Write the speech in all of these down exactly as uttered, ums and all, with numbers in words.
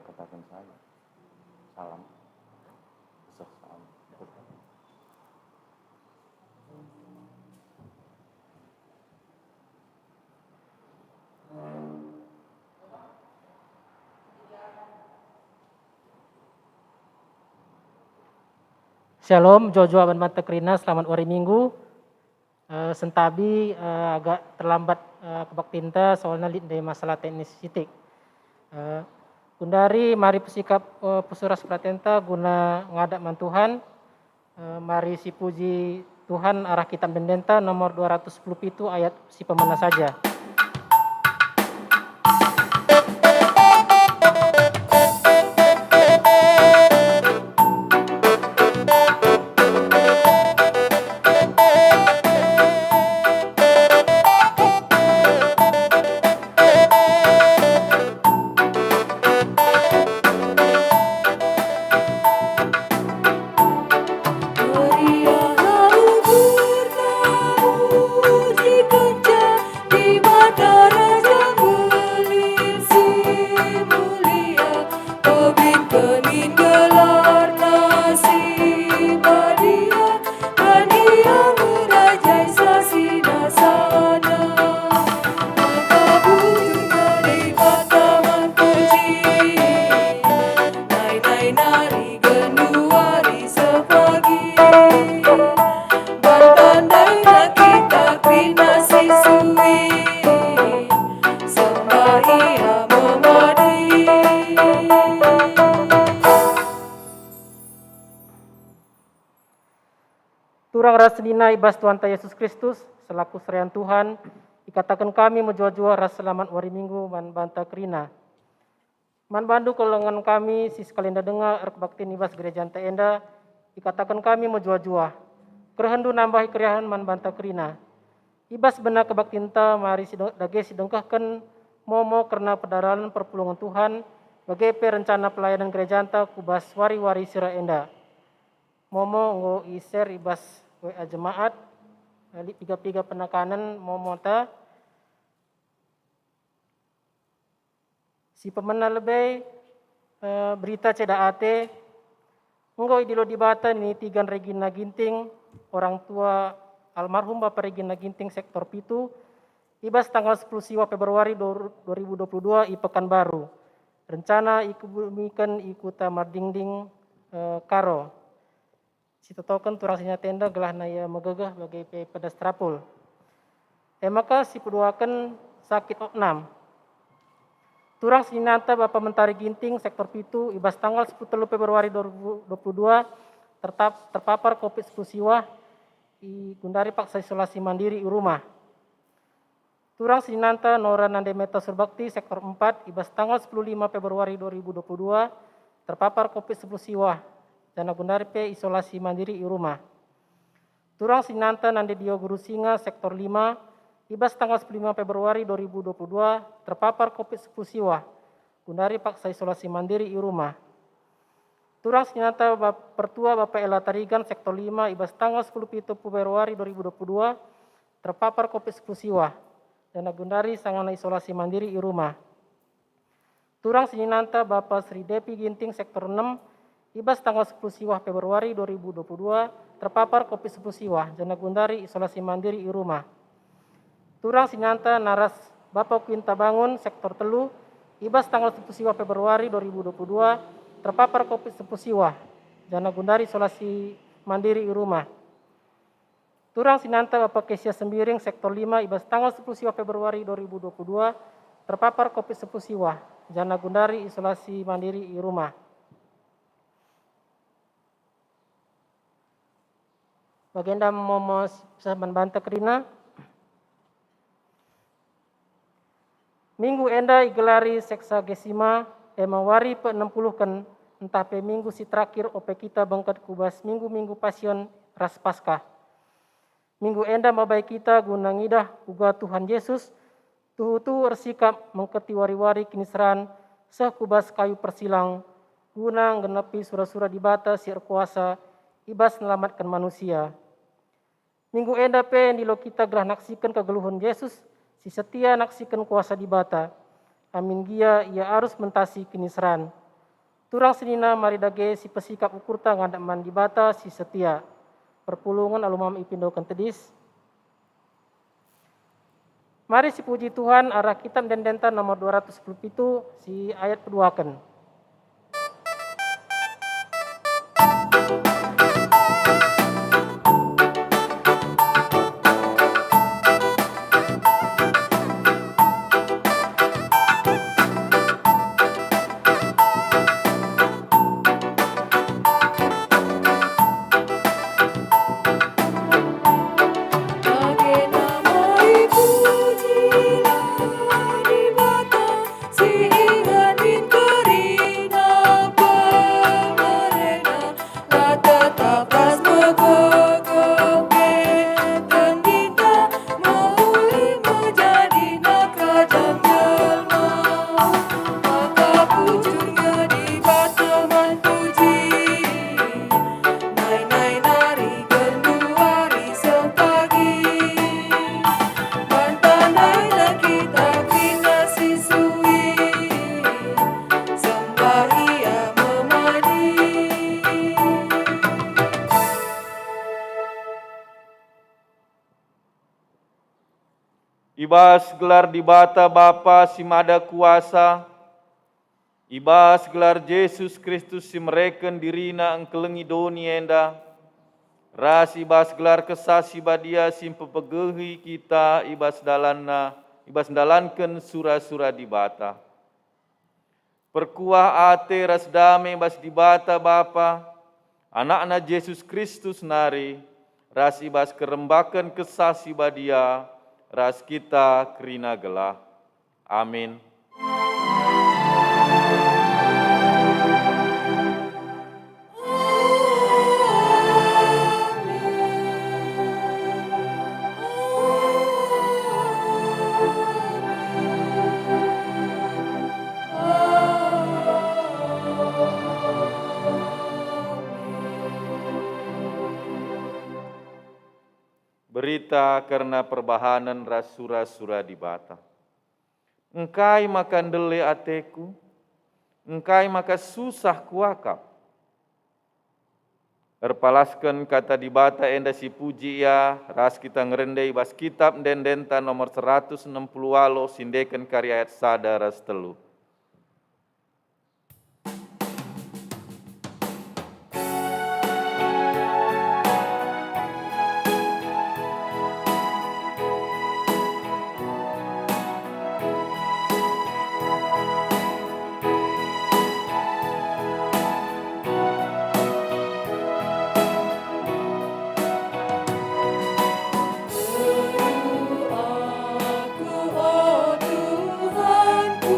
Katakan saya. Salam. Besar salam. Shalom, jojo man banta kerina, selamat wari Minggu. Eh, sentabi, eh, agak terlambat, eh, kebaktinta, soalna lit ndai masalah teknis sitik. Eh, gundari mari pesikap, eh, pusuh ras peratenta guna ngadap man Tuhan. Eh, mari sipuji Tuhan arah Kitab Ende-Endenta nomor dua ratus sepuluh pitu ayat si pemena saja. Tobing kenin gelarna si badia, man ia merajai sasina sana. Maka bujur kali banta man puji, nai-nai nari genduari sepagi. Bantan daina kita kerina si suwi, sembah ia memadi. Turang ras senina i bas Tuhanta Yesus Kristus, selaku serayan Tuhan, ikataken kami mejuah-juah ras selamat wari Minggu man banta kerina. Man bandu kelengen kami si sekalenda denga erkebaktin i bas gerejanta enda, ikataken kami mejuah-juah. Kerehendu nambahi keriahen man banta kerina. I bas bena kebaktinta mari si de-, dage sidengkehken momo kerna perdalan perpulungen Tuhan, bage pe rencana pelayanan gerejanta ku bas wari-wari si reh enda. Momo enggo i-share i bas W A jemaat, lit piga-piga penekanen momonta. Si pemena lebe, eh, berita ceda ate, enggo idilo Dibata nini Tigan Regina Ginting, orang tua almarhum Bapa Regina Ginting sektor pitu, i bas tanggal sepuluh siwah Februari dua ribu dua puluh dua i Pekanbaru. Rencana ikebumiken i Kuta Mardingding, eh, Karo. Sitotoken turang senina enda gelahna ia megegeh bage pe pedas terapul. E maka sipeduaken sakit oknam. Turang seninanta Bapa Mentari Ginting, sektor pitu, i bas tanggal sepuluh telu Februari dua ribu dua puluh dua, tertap-, terpapar covid sepuluh siwah, i gundari paksa isolasi mandiri i rumah. Turang seninanta Nora Nande Meta Surbakti, sektor empat, i bas tanggal sepuluh lima Februari dua ribu dua puluh dua, terpapar covid sepuluh siwah, janah gundari pe isolasi mandiri i rumah. Turang seninanta Nande Dio Guru Singa, sektor lima, i bas tanggal sepuluh lima Februari dua ribu dua puluh dua, terpapar covid sepuluh siwah, gundari paksa isolasi mandiri i rumah. Turang seninanta Bap-, Pertua Bapa Ela Tarigan, sektor lima, i bas tanggal sepuluh pitu Februari dua ribu dua puluh dua, terpapar covid sepuluh siwah, janah gundari sangana isolasi mandiri i rumah. Turang seninanta Bapa Sri Depi Ginting, sektor enam, i bas tanggal sepuluh siwah Februari dua ribu dua puluh dua, terpapar covid sepuluh siwah, janah gundari isolasi mandiri i rumah. Turang seninanta Naras Bapa Kuinta Bangun, sektor telu, i bas tanggal sepuluh siwah Februari dua ribu dua puluh dua, terpapar covid sepuluh siwah, janah gundari isolasi mandiri i rumah. Turang seninanta Bapa Kesia Sembiring, sektor lima, i bas tanggal sepuluh siwah Februari dua ribu dua puluh dua, terpapar covid sepuluh siwah, janah gundari isolasi mandiri i rumah. Bagenda momo seh man banta kerina. Minggu enda igelari Sexagesima, e me wari peenem puluhken, ntah pe minggu si terakhir ope kita bengket ku bas minggu-minggu Pasion ras Paskah. Minggu enda mabai kita guna ngidah uga Tuhan Jesus tuhu-tuhu ersikap mengketi wari-wari kiniseran seh ku bas kayu persilang, guna nggenepi sura-sura Dibata si erkuasa i bas nelamatken manusia. Minggu enda pe ndilo kita gelah naksiken kegeluhen Jesus si setia naksiken kuasa Dibata, amin gia Ia arus mentasi kiniseran. Turang senina, mari dage sipesikap ukurta ngadap man Dibata si setia. Perpulungen alu mam ipindoken tedis. Mari sipuji Tuhan arah kitab ende-endenta nomor dua ratus sepuluh pitu, si ayat peduaken. La tetap ras megogo, keten kita mehuli menjadina kerajaan jelma. Maka bujur nge Dibata man puji, nai-nai nari genduari sempagi. Banta nai-nai kita kerina si sui. Sembah ia memadi. I bas gelar Dibata Bapa si Mada Kuasa, i bas gelar Jesus Kristus si mereken diriNa engkelengi doni enda, ras i bas gelar Kesah Si Badia si mpepegehi kita i bas dalanNa, i bas ndalanken sura-sura Dibata. Perkuah ate ras dame bas Dibata Bapa, AnakNa Jesus Kristus nari, ras i bas kerembaken Kesah Si Badia, ras kita kerina gelah. Amin. Berita kerna perbahanen ras sura-sura Dibata. Engkai maka ndele ateku? Engkai maka susah kuakap? Erpalasken Kata Dibata enda si puji ia ras kita ngerende i bas kitab ende-endenta nomor seratus enem puluh waluh, si ndeken kari ayat sada ras telu. Aku, o Tuhanku,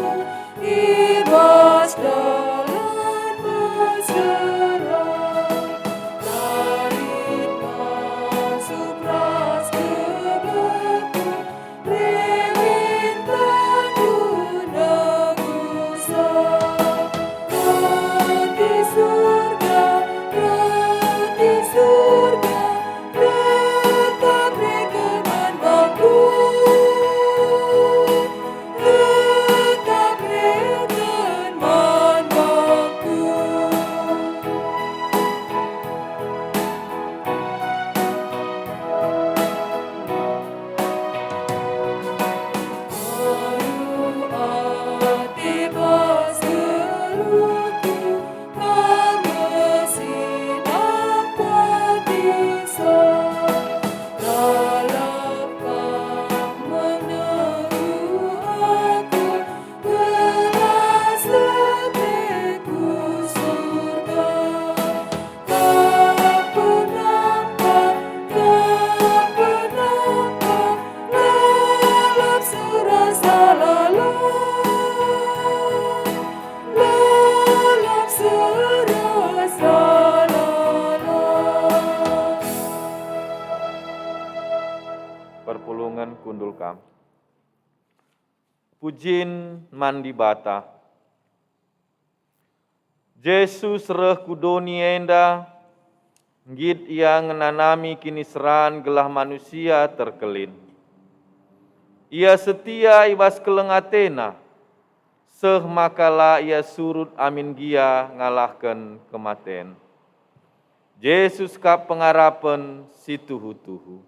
i bas dalan mesera, lit masuk ras kebeken, rewin tandu negusa. Roti surga, roti surga, tetap reken man bangku. Tetap reken man bangku. Alu ate bas geluhku, Kam me si dampetisa, lalap Kam meneru aku, gelah seteku surga. Kam penampat, Kam penampat, lalap serasa lalap. Lalap serasa lalap. Perpulungen kundul kam. Pujin man Dibata. Jesus reh ku doni enda, nggit Ia ngenanami kiniseran gelah manusia terkelin. Ia setia i bas keleng ateNa, seh maka la ia surut amin gia ngalahken kematen. Jesus kap pengarapen si tuhu-tuhu.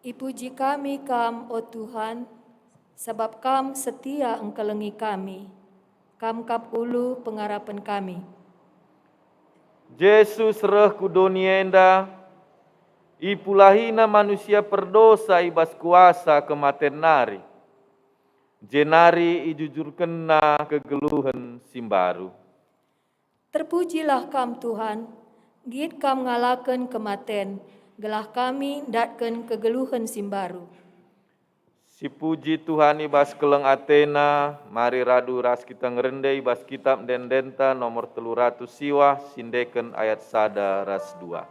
Ipuji kami Kam, o Tuhan, sabap Kam setia engkelengi kami. Kam kap ulu pengarapen kami. Jesus reh ku doni enda, ipulahiNa manusia perdosa i bas kuasa kematen nari, jenari ijujurkenNa kegeluhen si mbaru. Terpujilah Kam, Tuhan, nggit Kam ngalaken kematen, gelah kami ndatken kegeluhen si mbaru. Sipuji Tuhan i bas keleng atena, mari radu ras kita ngerende i bas Kitap Ende-endenta nomor telu ratus siwah, si ndeken ayat sada ras dua.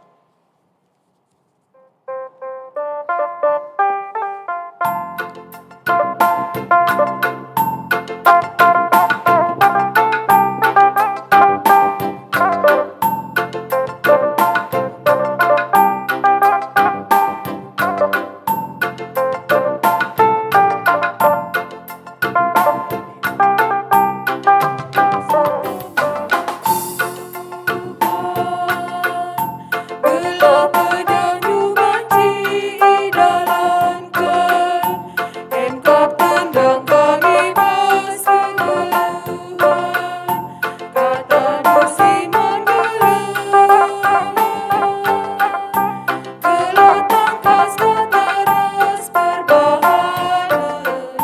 Gelah tangkas kata ras perbahanen,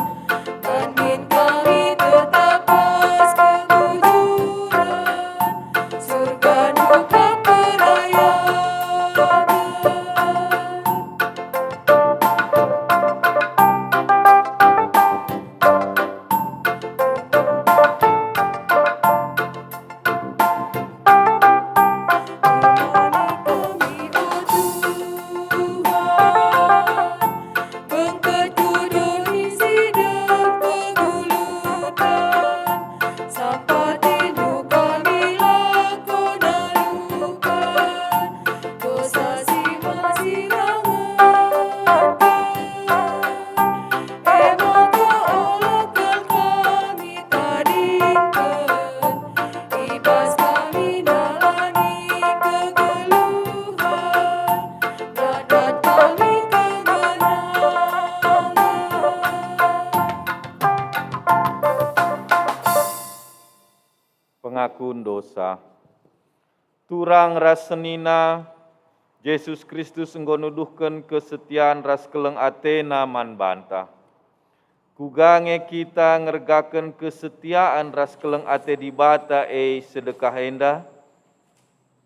banmin kami tetap ras kebujuren, surga nuka perayanen. E maka ola kal kami tadingken, i bas kami ndalani kegeluhen, dadat kami kemenangen. Pengakun dosa. Turang ras senina, Jesus Kristus enggo nuduhken kesetian ras keleng ateNa man banta. Kuga nge kita ngergaken kesetian ras keleng ate Dibata e i sedekah enda?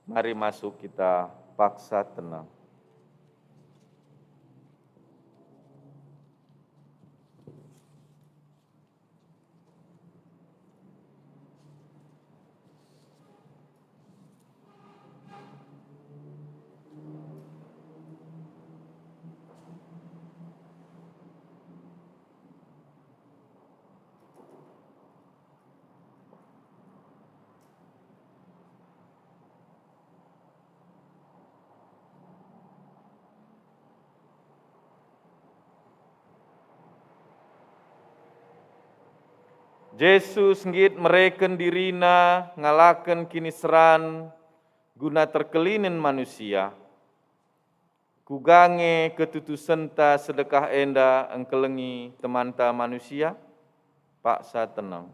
Mari masuk kita paksa tenang. Jesus nggit mereken diriNa ngalaken kiniseran guna terkelinen manusia. Kuga nge ketutusenta sedekah enda engkelengi temanta manusia? Paksa tenang.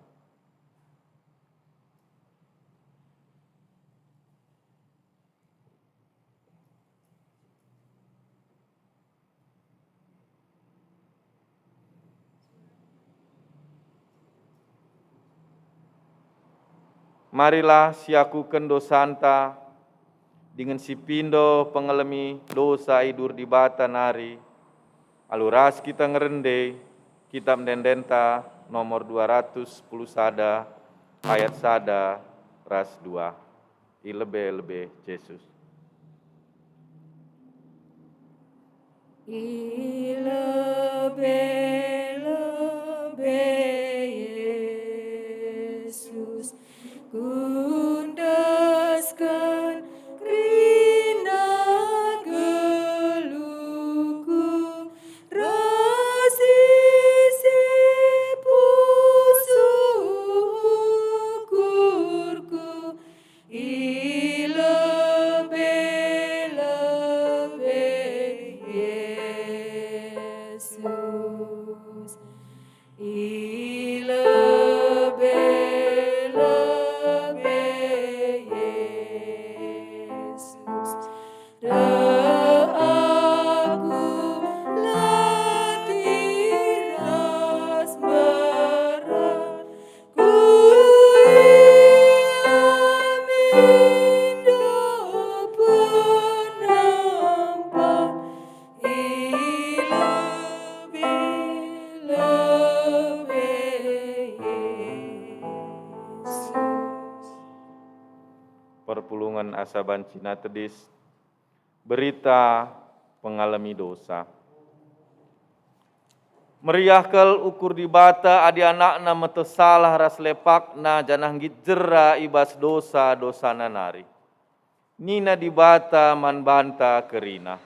Marilah siakuken dosanta, dingen sipindo pengelemi dosa idur Dibata nari, alu ras kita ngerende Kitap Ende-endenta nomor dua ratus sepuluh sada, ayat sada ras dua. I lebe-lebe Jesus. I lebe-lebe Jesus, kuendesken kerina geluhku, ras isi pusuh I lebe-lebe Yesus, reh aku letih ras mberat, ku ia mindo penampar. I lebe-lebe Yesus. Perpulungen asa banci tedis. Berita pengalemi dosa. Meriah kal ukur Dibata adi anakna meteh salah ras lepakna janah nggit jera i bas dosa-dosana nari. Nina Dibata man banta kerina,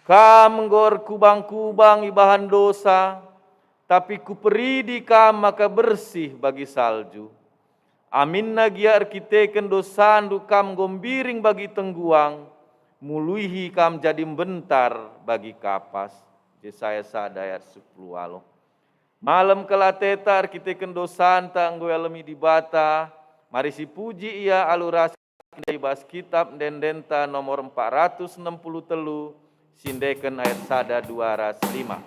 "Kam enggo erkubang-kubang ibahan dosa, tapi Kuperidi kam maka bersih bagi salju. Aminna gia erkiteken dosandu kam enggo mbiring bagi tengguang, muluihi kam jadi mbentar bagi kapas." Jesaya sada ayat sepuluh waluh. Malem kal ateta erkiteken dosanta enggo ialemi Dibata, mari sipuji Ia alu ras i bas Kitab Ende-endenta nomor empat ratus enam puluh telu, siendeken ayat sada, dua ras lima.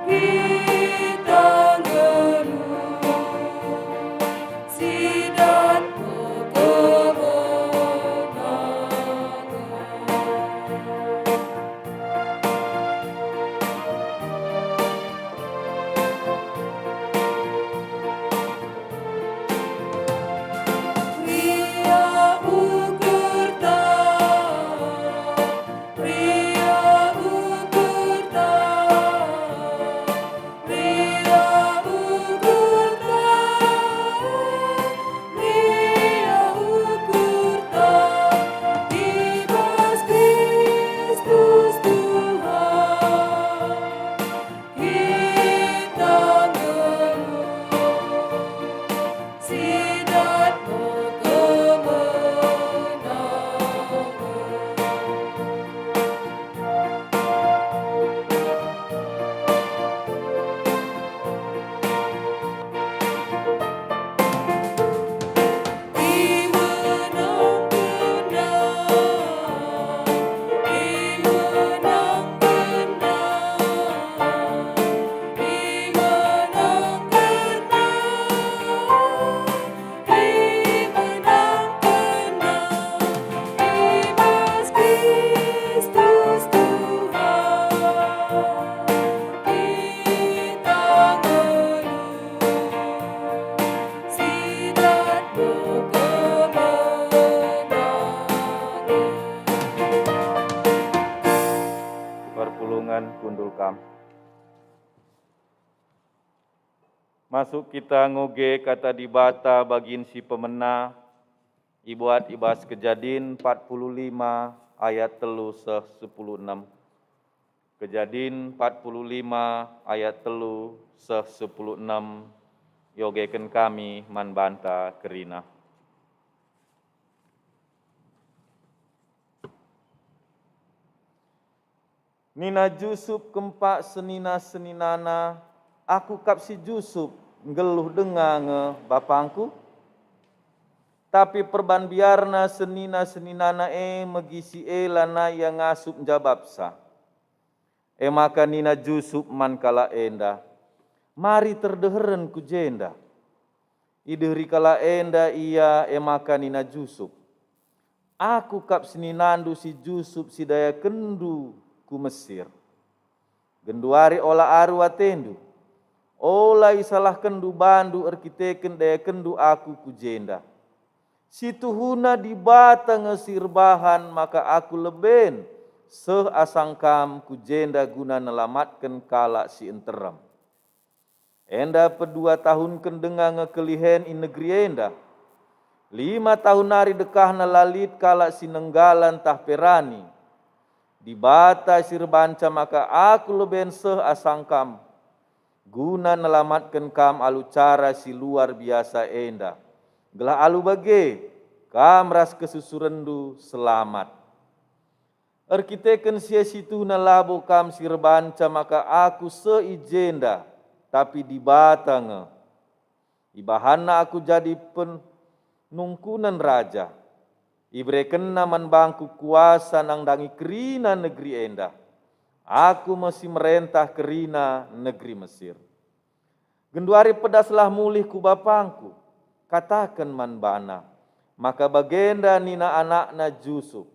Kita nggeluh, si dat kemenangen. Ria ukurta, ria ukurta, ria ukurta, ria ukurta, i bas Kristus Tuhan. Kita nggeluh, si dat me kemenangen. Si dat me kemenangen. Perpulungen kundul kam. Masuk kita ngoge Kata Dibata bagin si pemena, ibuat i bas Kejadin empat puluh lima ayat telu seh sepuluh enem. Kejadin empat puluh lima ayat telu seh sepuluh enem, iogeken kami man banta kerina. Nina Jusup kempak senina-seninana, "Aku kap si Jusup, nggeluh denga nge bapangku?" Tapi perban biarna senina-seninana e megi si e lanai ia ngasup njabapsa. E maka nina Jusup man kalak enda, "Mari terdeheren ku jenda." Ideheri kalak enda ia, e maka nina Jusup, "Aku kap seninandu si Jusup si idayakendu ku Mesir. Genduari ola aru atendu, ola isalahkenndu bandu erkiteken dayakenNdu aku ku jenda. Situhuna Dibata nge si erbahan maka aku leben seh asang kam ku jenda guna nelamatken kalak si nterem. Enda pedua tahunken denga nge kelihen i negeri enda. Lima tahun nari dekahna la lit kalak si nenggala ntah pe rani. Dibata si erbanca maka aku leben seh asang kam, guna nelamatken kam alu cara si luar biasa enda, gelah alu bage kam ras kesusurenndu selamat. Erkiteken si e situhuna labo kam si erbanca maka aku seh i jenda, tapi Dibata nge. IbahanNa aku jadi penungkunen raja. IberekenNa man bangku kuasa nandangi kerina negeri enda. Aku me si merentah kerina negeri Mesir. Genduari pedaslah mulih ku bapangku, kataken man bana, maka bagenda nina anakna Jusup,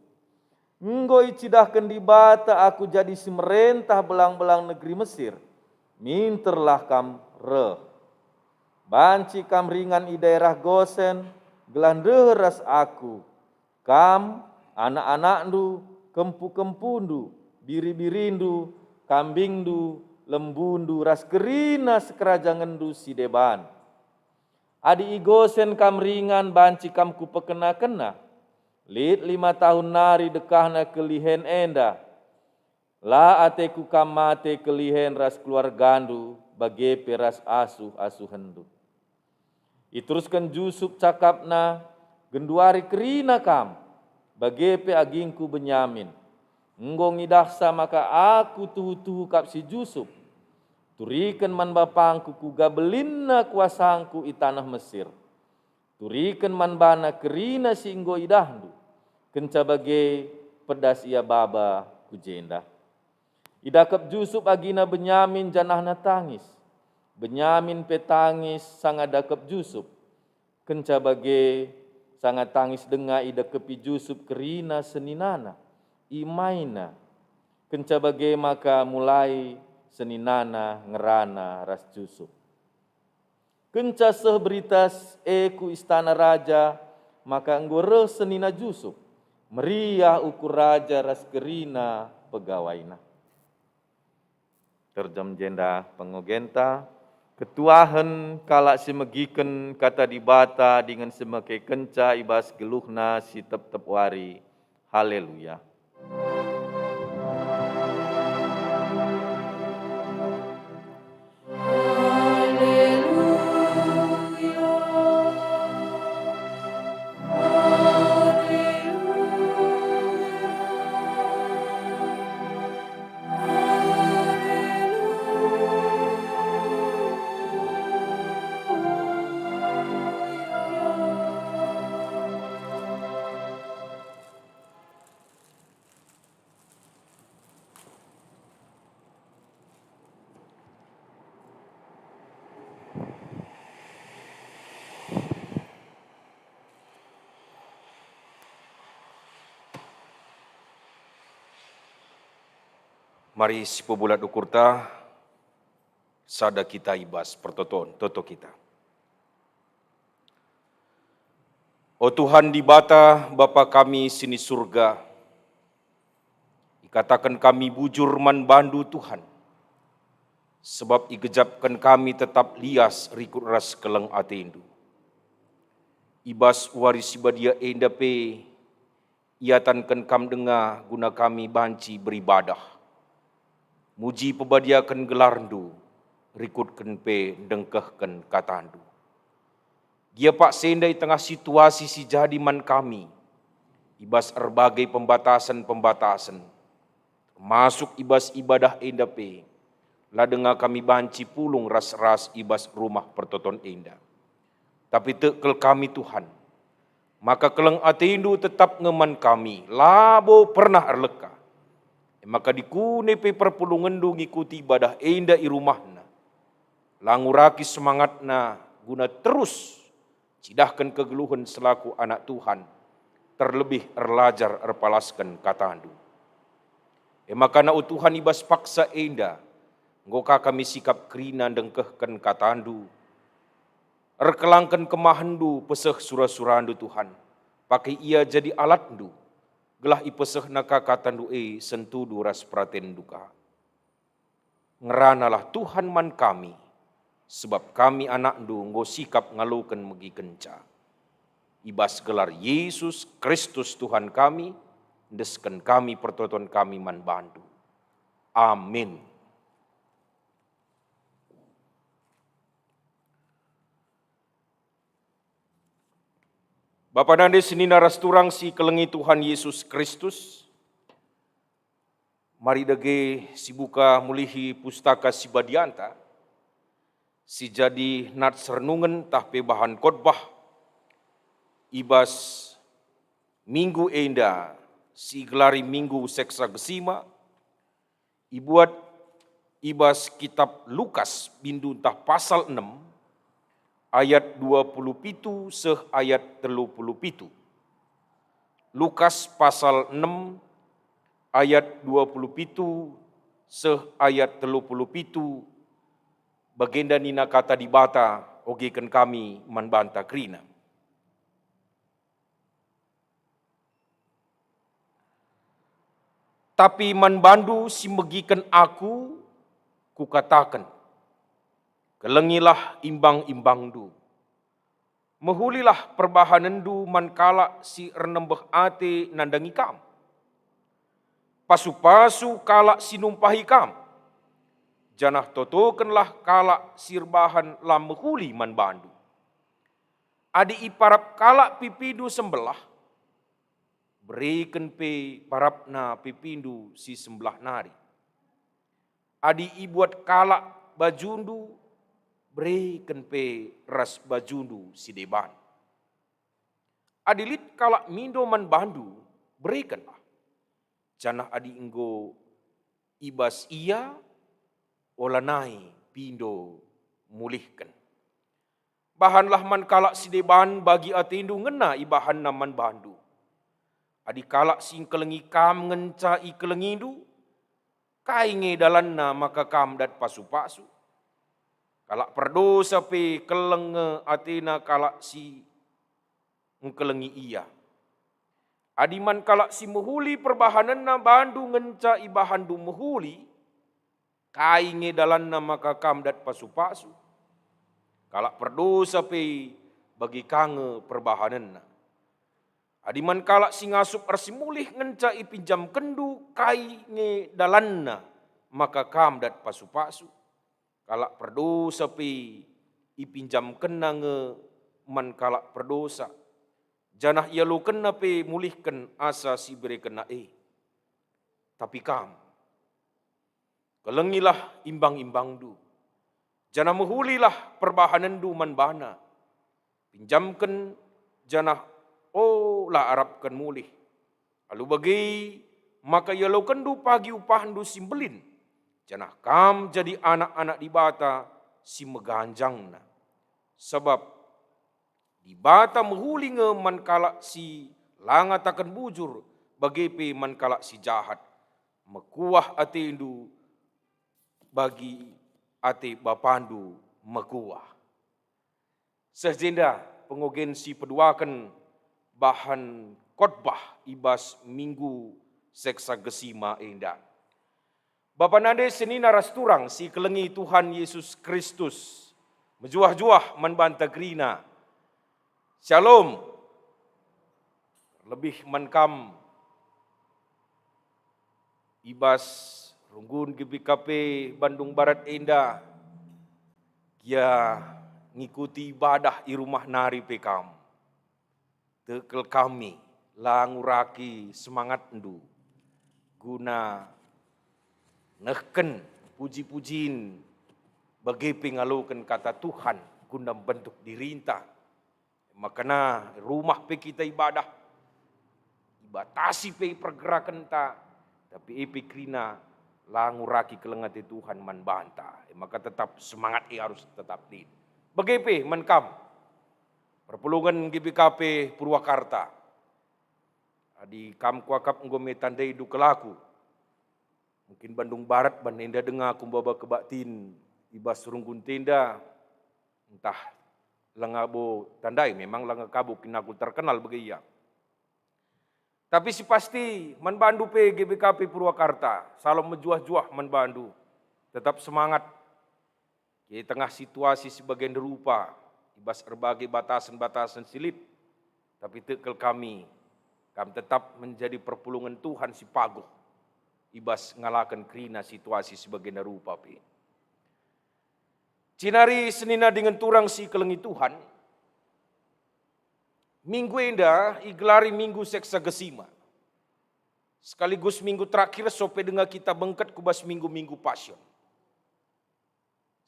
"Enggo icidahken Dibata aku jadi si merentah belang-belang negeri Mesir. Minterlah kam reh. Banci kam ringan i daerah Gosen, gelah ndeher ras aku, kam, anak-anakndu, kempu-kempundu, biri-birindu, kambingndu, lembundu, ras kerina sekerajangenndu si deban. Adi i Gosen kam ringan banci kam kupekena-kena. Lit lima tahun nari dekahna kelihen enda. La ateku kam mate kelihen ras keluargandu, bage pe ras asuh-asuhenndu." Iterusken Jusup cakapna, "Genduari kerina kam, bage pe agingku Benyamin. Enggo ngidahsa maka aku tuhu-tuhu kap si Jusup. Turiken man bapangku kuga belinna kuasangku i taneh Mesir. Turiken man bana kerina si enggo idahndu." Kenca bage pedas ia baba ku jenda. Idakep Jusup agina Benyamin janahna tangis. Benyamin pe tangis sanga dakep Jusup. Kenca bage sanga tangis denga idekepi Jusup kerina seninana, imaina. Kenca bage maka mulai seninana ngerana ras Jusup. Kenca seh berita e ku istana raja, maka enggo reh senina Jusup. Meriah ukur raja ras kerina pegawaina. Terjem jenda pengogenta, ketuahen kalak si megiken kata Dibata dingen si mekekenca i bas geluhna si tep-tep wari. Haleluya. Mari sipebulat ukurta, sada kita i bas pertoton, toto kita. O Tuhan Dibata, Bapa kami si ni Surga, ikataken kami bujur man baNdu, Tuhan, sebab igejapken kami tetap lias rikut ras keleng ateNdu. I bas wari si badia enda pe, iatanken Kam denga guna kami banci beribadah, muji pebadiaken gelarNdu, rikutken pe ndengkehken kataNdu. Gia paksa enda i tengah situasi si jadi man kami, i bas erbage pembatasen-pembatasen, termasuk i bas ibadah enda pe, la denga kami banci pulung ras-ras i bas rumah pertoton enda. Tapi tek kal kami, Tuhan, maka keleng ateNdu tetap nge man kami, labo pernah erleka. E maka dikune pe perpulungenNdu ngikuti ibadah enda i rumahna, la nguraki semangatna guna terus cidahken kegeluhen selaku anak Tuhan, terlebih erlajar erpalasken kataNdu. E maka, o Tuhan, i bas paksa enda, Enggo ka kami sikap kerina ndengkehken katandu. Erkelangken kemahenNdu peseh sura-suraNdu, Tuhan. Pake ia jadi alatNdu, gelah ipesehna ka katandu e sentudu ras peratenNdu ka. Ngeranalah Tuhan man kami, sebab kami anakNdu enggo sikap ngaloken megikenca. I bas gelar Yesus Kristus Tuhan kami, endesken kami pertoton kami man bandu. Amin. Bapa nande senina ras turang si kelengi Tuhan Yesus Kristus, mari dage sibuka mulihi Pustaka Si Badianta, si jadi nats renungen tah pe bahan khotbah i bas minggu enda si igelari Minggu Seksagesima, ibuat i bas kitap Lukas bindu ntah pasal enem ayat dua puluh pitu seh ayat telu puluh pitu. Lukas pasal enem ayat dua puluh pitu seh ayat telu puluh pitu, bagenda nina Kata Dibata, ogeken kami man banta kerina. Tapi man bandu si megiken Aku, Kukataken, kelengilah imbang-imbangndu. Mehulilah perbahanenndu man kalak si ernembeh ate nandangi kam. Pasu-pasu kalak si numpahi kam, janah totokenlah kalak si erbahan la mehuli man bandu. Adi iparap kalak pipindu sembelah, bereken pe parapna pipindu si sembelah nari. Adi ibuat kalak bajundu, bereken pe ras bajundu si deban. Adi lit kalak mindo man bandu, berekenlah. Janah adi enggo i bas ia, olanai pindo mulihken. Bahanlah man kalak si deban bagi atendu ngena ibahanna man bandu. Adi kalak si engkelengi kam ngenca ikelengindu, kai nge dalanna maka kam dat pasu-pasu? Kalak perdosa pe keleng nge atena kalak si engkelengi ia. Adi man kalak si mehuli perbahanenna bandu ngenca ibahanndu mehuli, kai nge dalanna maka kam dat pasu-pasu? Kalak perdosa pe bage ka nge perbahanenna. Adi man kalak si ngasup ersimulih ngenca ipinjamkenndu, kai nge dalanna maka kam dat pasu-pasu? Kalak perdosa pe ipinjamkenna nge man kalak perdosa, janah ialokenna pe mulihken asa si iberekenna e. Tapi kam, kelengilah imbang-imbangndu, janah mehulilah perbahanenndu man bana. Pinjamken, janah ola arapken mulih. Alu bage maka ialokenndu pagi upahndu si mbelin, janah kam jadi anak-anak Dibata si meganjangna. Sabap Dibata mehuli nge man kalak si la ngataken bujur, bage pe man kalak si jahat. Mekuah atendu bagi ate Bapandu mekuah. Seh jenda pengogen si peduaken bahan khotbah i bas Minggu Seksagesima enda. Bapa nande senina ras turang si kelengi Tuhan Yesus Kristus, mejuah-juah man banta kerina. Shalom. Lebih man kam i bas runggun G B K P Bandung Barat enda, gia ngikuti ibadah i rumah nari pe kam. Tekel kami la nguraki semangatndu guna nehken puji-pujin, bage pe ngaloken kata Tuhan guna mbentuk dirinta. Makana rumah pe kita ibadah, ibatasi pe pergerakenta, tapi e pe kerina la nguraki keleng ate Tuhan man banta. E maka tetap semangat e arus tetap lit. Bage pe man kam, perpulungen G B K P Purwakarta. Adi kam kuakap enggo me tandaindu kelaku, Mungkin Bandung Barat bandu enda denga kumbaba kebaktin i bas runggun tenda, ntah langa bo tandai, memang langa kabo kin aku terkenal bage ia. Tapi si pasti, man bandu pe G B K P Purwakarta, salam mejuah-juah man bandu. Tetap semangat. I tengah situasi si bage rupa, i bas erbage batasen-batasen si lit, tapi tekel kami, kam tetap menjadi perpulungen Tuhan si paguh, i bas ngalaken kerina situasi si bage rupa pe. Jenari senina dingen turang si kelengi Tuhan, minggu enda igelari Minggu Seksagesima, sekaligus minggu terakhir sope denga kita bengket ku bas minggu-minggu Passion.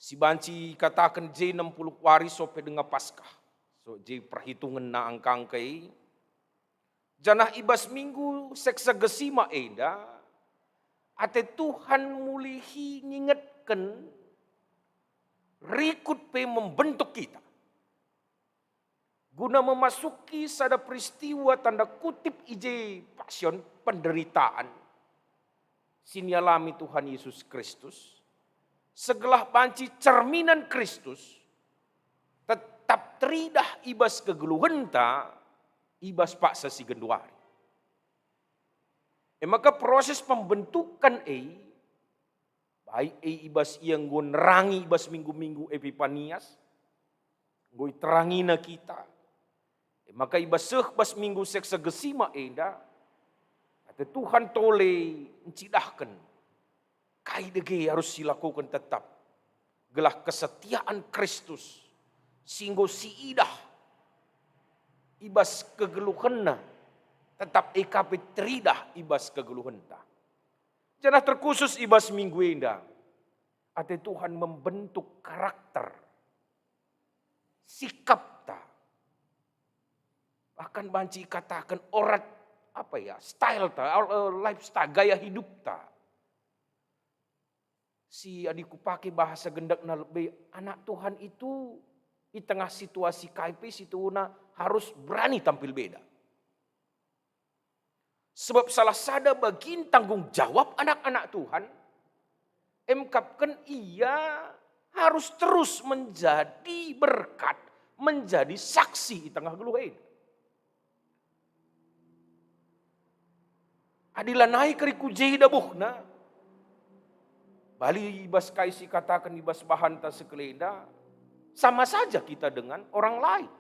Si banci ikataken je enam puluh wari sope denga Paskah. So, je perhitungenna angka-angka e. Janah i bas Minggu Seksagesima enda, ate Tuhan mulihi ngingetken, rikut pe membentuk kita. Guna memasuki sada peristiwa tanda kutip i je Passion, penderitaan, si nialami Tuhan Yesus Kristus, segelah banci cerminan Kristus tetap teridah i bas kegeluhenta, i bas paksa si genduari. E maka proses pembentukan e, baik e i bas ia enggo nerangi i bas minggu-minggu Epipanias, enggo iterangina kita. E maka i bas seh bas Minggu Seksagesima enda, ate Tuhan tole ncidahken kai dage arus silakoken tetap, gelah kesetiaan Kristus si enggo siidah i bas kegeluhenna, tetap e ka pe teridah i bas kegeluhenta. Janah terkhusus i bas minggu enda, ate Tuhan membentuk karakter, sikapta, bahkan banci ikataken orat, apa ya, style ta, eh, lifestyle, gaya hidupta. Si adi kupake bahasa gendekna lebe, anak Tuhan itu i tengah situasi kai pe situhuna harus berani tampil beda. Sebab salah sada bagin tanggung jawab anak-anak Tuhan, emkapken ia harus terus menjadi berkat, menjadi saksi i tengah geluh enda. Adi lanai kari ku je dabuhna, bali i bas kai si kataken i bas bahanta sekelenda, sama saja kita dengan orang lain.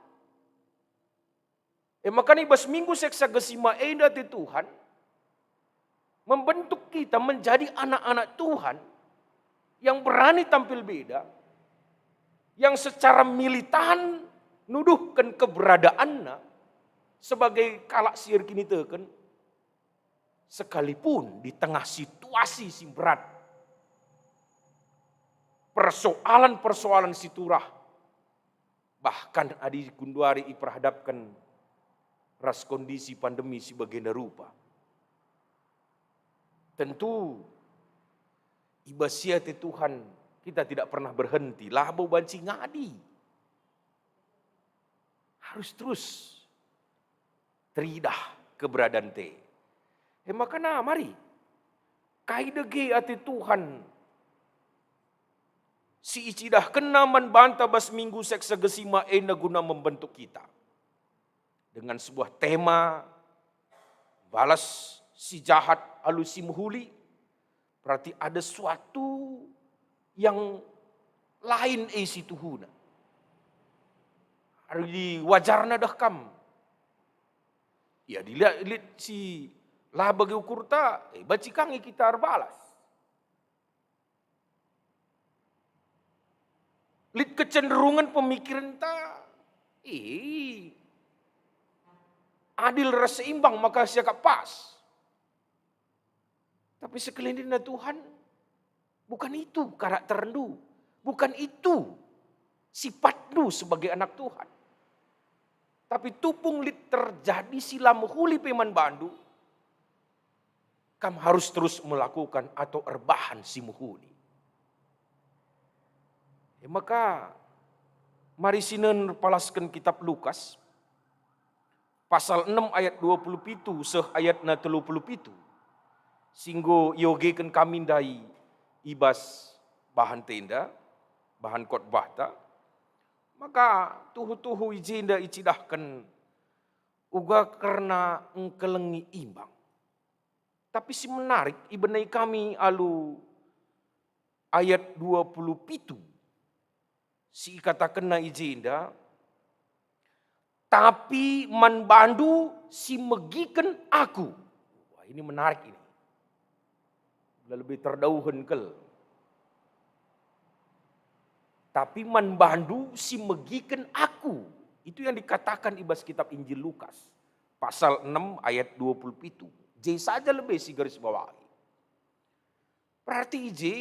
E maka i bas Minggu Seksagesima enda ate Tuhan membentuk kita menjadi anak-anak Tuhan yang berani tampil beda, yang secara militan nuduhken keberadaanna sebagai kalak si erkiniteken, sekalipun di tengah situasi si berat, persoalan-persoalan si turah, bahkan adi genduari iperhadapken ras kondisi pandemi si bagenda rupa. Tentu, i bas si ate Tuhan kita tidak pernah berhenti, labo banci ngadi. Harus terus teridah keberadanta. E maka na, mari, kai dage ate Tuhan si icidahkenNa man banta bas Minggu Seksagesima enda guna membentuk kita. Dengan sebuah tema, balas si jahat alu si mehuli, berarti ada suatu yang lain e situhuna. Ari wajarna dah kam. Ya, dilihat lit si la bagi ukurta, eh, banci ka nge kita erbalas. Lit kecenderungen pemikirenta, ih, adil ras seimbang maka siakap pas. Tapi sekelindina Tuhan, bukan itu karakterndu, bukan itu sifatndu sebagai anak Tuhan. Tapi tupung lit terjadi si la mehuli pe man bandu, kam harus terus melakukan atau erbahan si mehuli. E maka, mari sinen erpalasken kitab Lukas, pasal enem ayat dua puluh pitu seh ayatna telu puluh pitu. Si enggo iogeken kami ndai i bas bahan tenda, bahan khotbahta, maka tuhu-tuhu i jenda icidahken uga kerna engkelengi imbang. Tapi si menarik ibenai kami alu ayat dua puluh pitu. Si ikatakenna i jenda, "Tapi man bandu si megiken aku." Wah, ini menarik ini. Lebih terdauhen kal. "Tapi man bandu si megiken aku." Itu yang dikatakan i bas kitab Injil Lukas, pasal enam ayat dua puluh pitu. Je saja lebih si garis bawahi. Berarti i je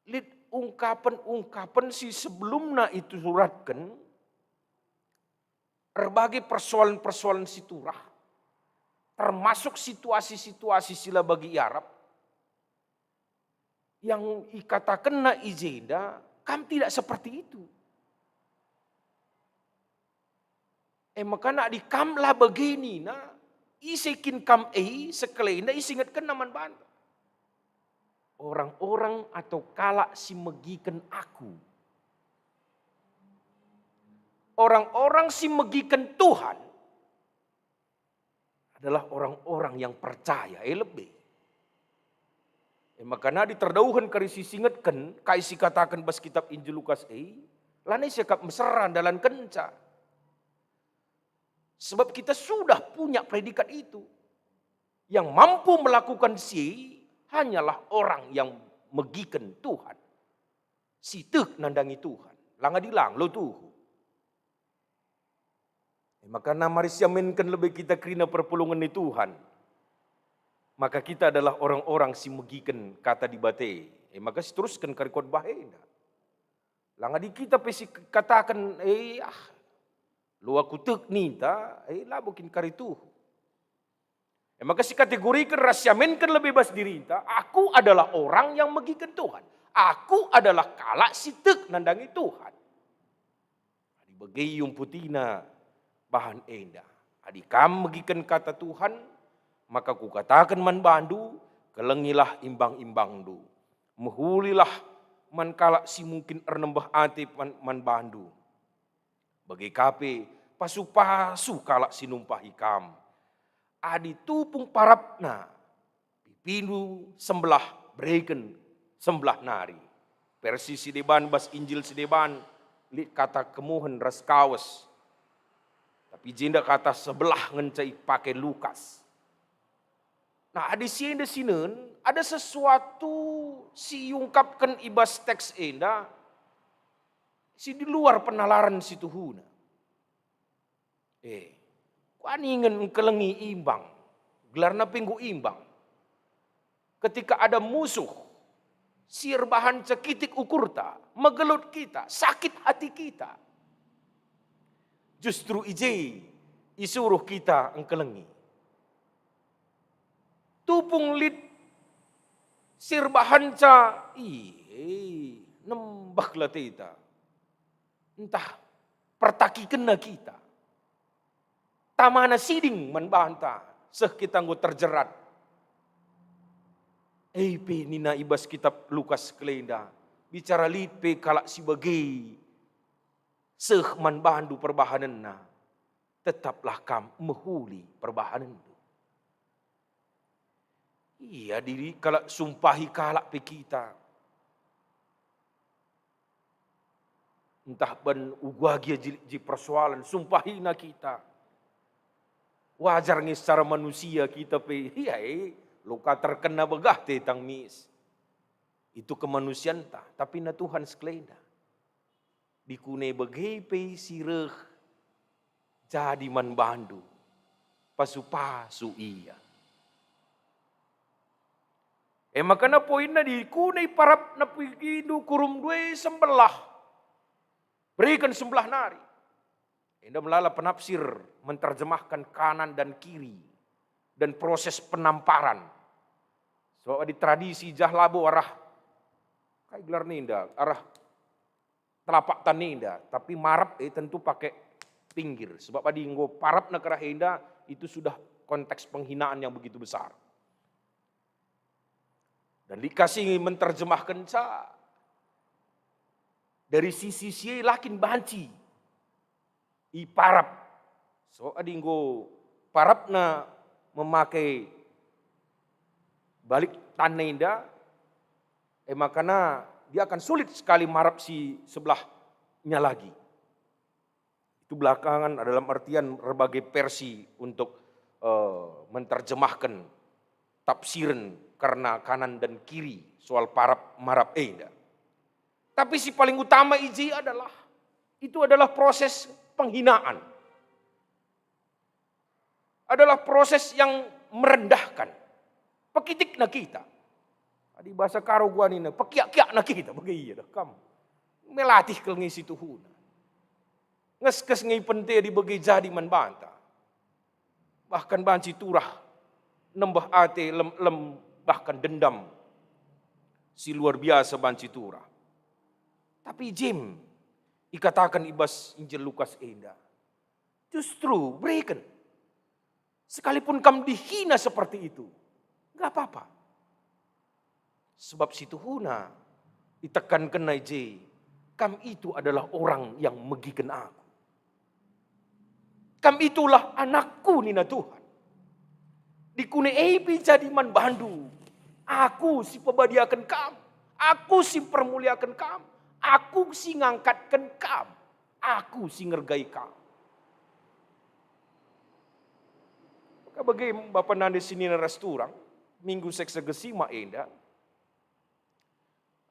lit ungkapen-ungkapen si sebelumna isuratken, erbage persoalan-persoalan si turah, termasuk situasi-situasi si la bagi iarap, yang ikatakenna i jenda, "Kam tidak seperti itu." E maka adi kam la bage nina, ise kin kam e sekalenda isingetkenna man banta? Orang-orang atau kalak si megiken aku. Orang-orang si megiken Tuhan adalah orang-orang yang percaya, e lebe. E maka adi terdauhen kari si singetken, kai si kataken bas kitab Injil Lukas e, lanai siakap mesera ndalankenca. Sebab kita sudah punya predikat itu. Yang mampu melakukan si hanyalah orang yang megiken Tuhan. Si tek nandangi Tuhan. Langa dilang lo tuhu. E maka mari siamenken lebe kita kerina perpulungen ni Tuhan. Maka kita adalah orang-orang si megiken kata Dibata. E maka si terusken kari khotbah enda. Langa di kita pe si kataken, "Eh, ah, lo aku tek ninta," eh, labo kin kari tuhu. E maka si kategoriken ras siamenken lebe bas dirinta, "Aku adalah orang yang megiken Tuhan. Aku adalah kalak si tek nandangi Tuhan." Adi bage iumputina bahan enda, "Adi kam megiken kata Tuhan, maka kukataken man bandu, kelengilah imbang-imbangndu. Mehulilah man kalak si mungkin ernembeh ate man, man bandu. Bage ka pe, pasu-pasu kalak si numpahi kam. Adi tupung parapna, pipindu sembelah, bereken sembelah nari." Versi si deban, bas Injil si deban, lit kata kemuhen ras kawes. Tapi jenda kata sebelah ngenca ipake Lukas. Nah, adi si enda sinen, ada sesuatu si iungkapken i bas teks enda si di luar penalaran si tuhuna. Eh, kuaningen engkelengi imbang, gelarna pe enggo imbang. Ketika ada musuh si erbahanca kitik ukurta, megelut kita, sakit hati kita, justru i je isuruh kita engkelengi. Tupung lit si erbahanca, ih, nembeh lateta. Ntah pertakikenna kita. Tamana siding man banta, seh kita enggo terjerat. E pe nina i bas kitab Lukas kalenda, bicara lit pe kalak si bage seh man bandu perbahanenna, tetaplah kam mehuli perbahanenndu. Ia diri kalak sumpahi kalak pe kita. Ntah ban uga gia ji, ji persoalan, sumpahina kita. Wajar nge secara manusia kita pe, ia e, loka terkena begah te tang mis. Itu kemanusianta, tapi na Tuhan sekalenda. Dikune bage pe si reh jadi man bandu, pasu-pasu ia. E maka na poinna dikune iparapna pigindu kurumndu e sembelah. Berikan sembelah nari. Enda melala penafsir menterjemahkan kanan dan kiri dan proses penamparan. Sebab adi tradisi jah labo arah, kai gelarna enda, arah telapak tan enda, tapi marap, eh, tentu pakai pinggir. Sebab adi enggo parapna kerah enda, itu sudah konteks penghinaan yang begitu besar. Dan lit ka si menterjemahkenca dari sisi si e la kin banci iparap. So, adi enggo parapna memakai balik tanna enda, e makana dia akan sulit sekali marap si sebelahnya lagi. Itu belakangan dalam artian berbagai versi untuk, eh, menterjemahkan tafsiran karena kanan dan kiri soal parap marap enda. Tapi si paling utama i je adalah, itu adalah proses penghinaan. Adalah proses yang merendahkan. Pekitikna kita. Adi bahasa Karo gua nina, pekiak-kiakna kita, bage ia dah kam. Melatih kal nge si tuhuna. Ngeskes nge pente adi bage jadi man banta. Bahkan banci turah nembeh ate lem-lem, bahkan dendam si luar biasa banci turah. Tapi jem ikataken i bas Injil Lukas enda, justru bereken. Sekalipun kam dihina seperti itu, nggak apa-apa. Sebab si tuhuna itekankenna i je, "Kam itu adalah orang yang megiken aku. Kam itulah anakku," nina Tuhan. "Dikune e pe jadi man bandu, Aku si pebadiaken kam, Aku si permuliaken kam, Aku si ngangkatken kam, Aku si ngergai kam." Maka bage bapa nande senina ras turang, Minggu Seksa Gesima enda,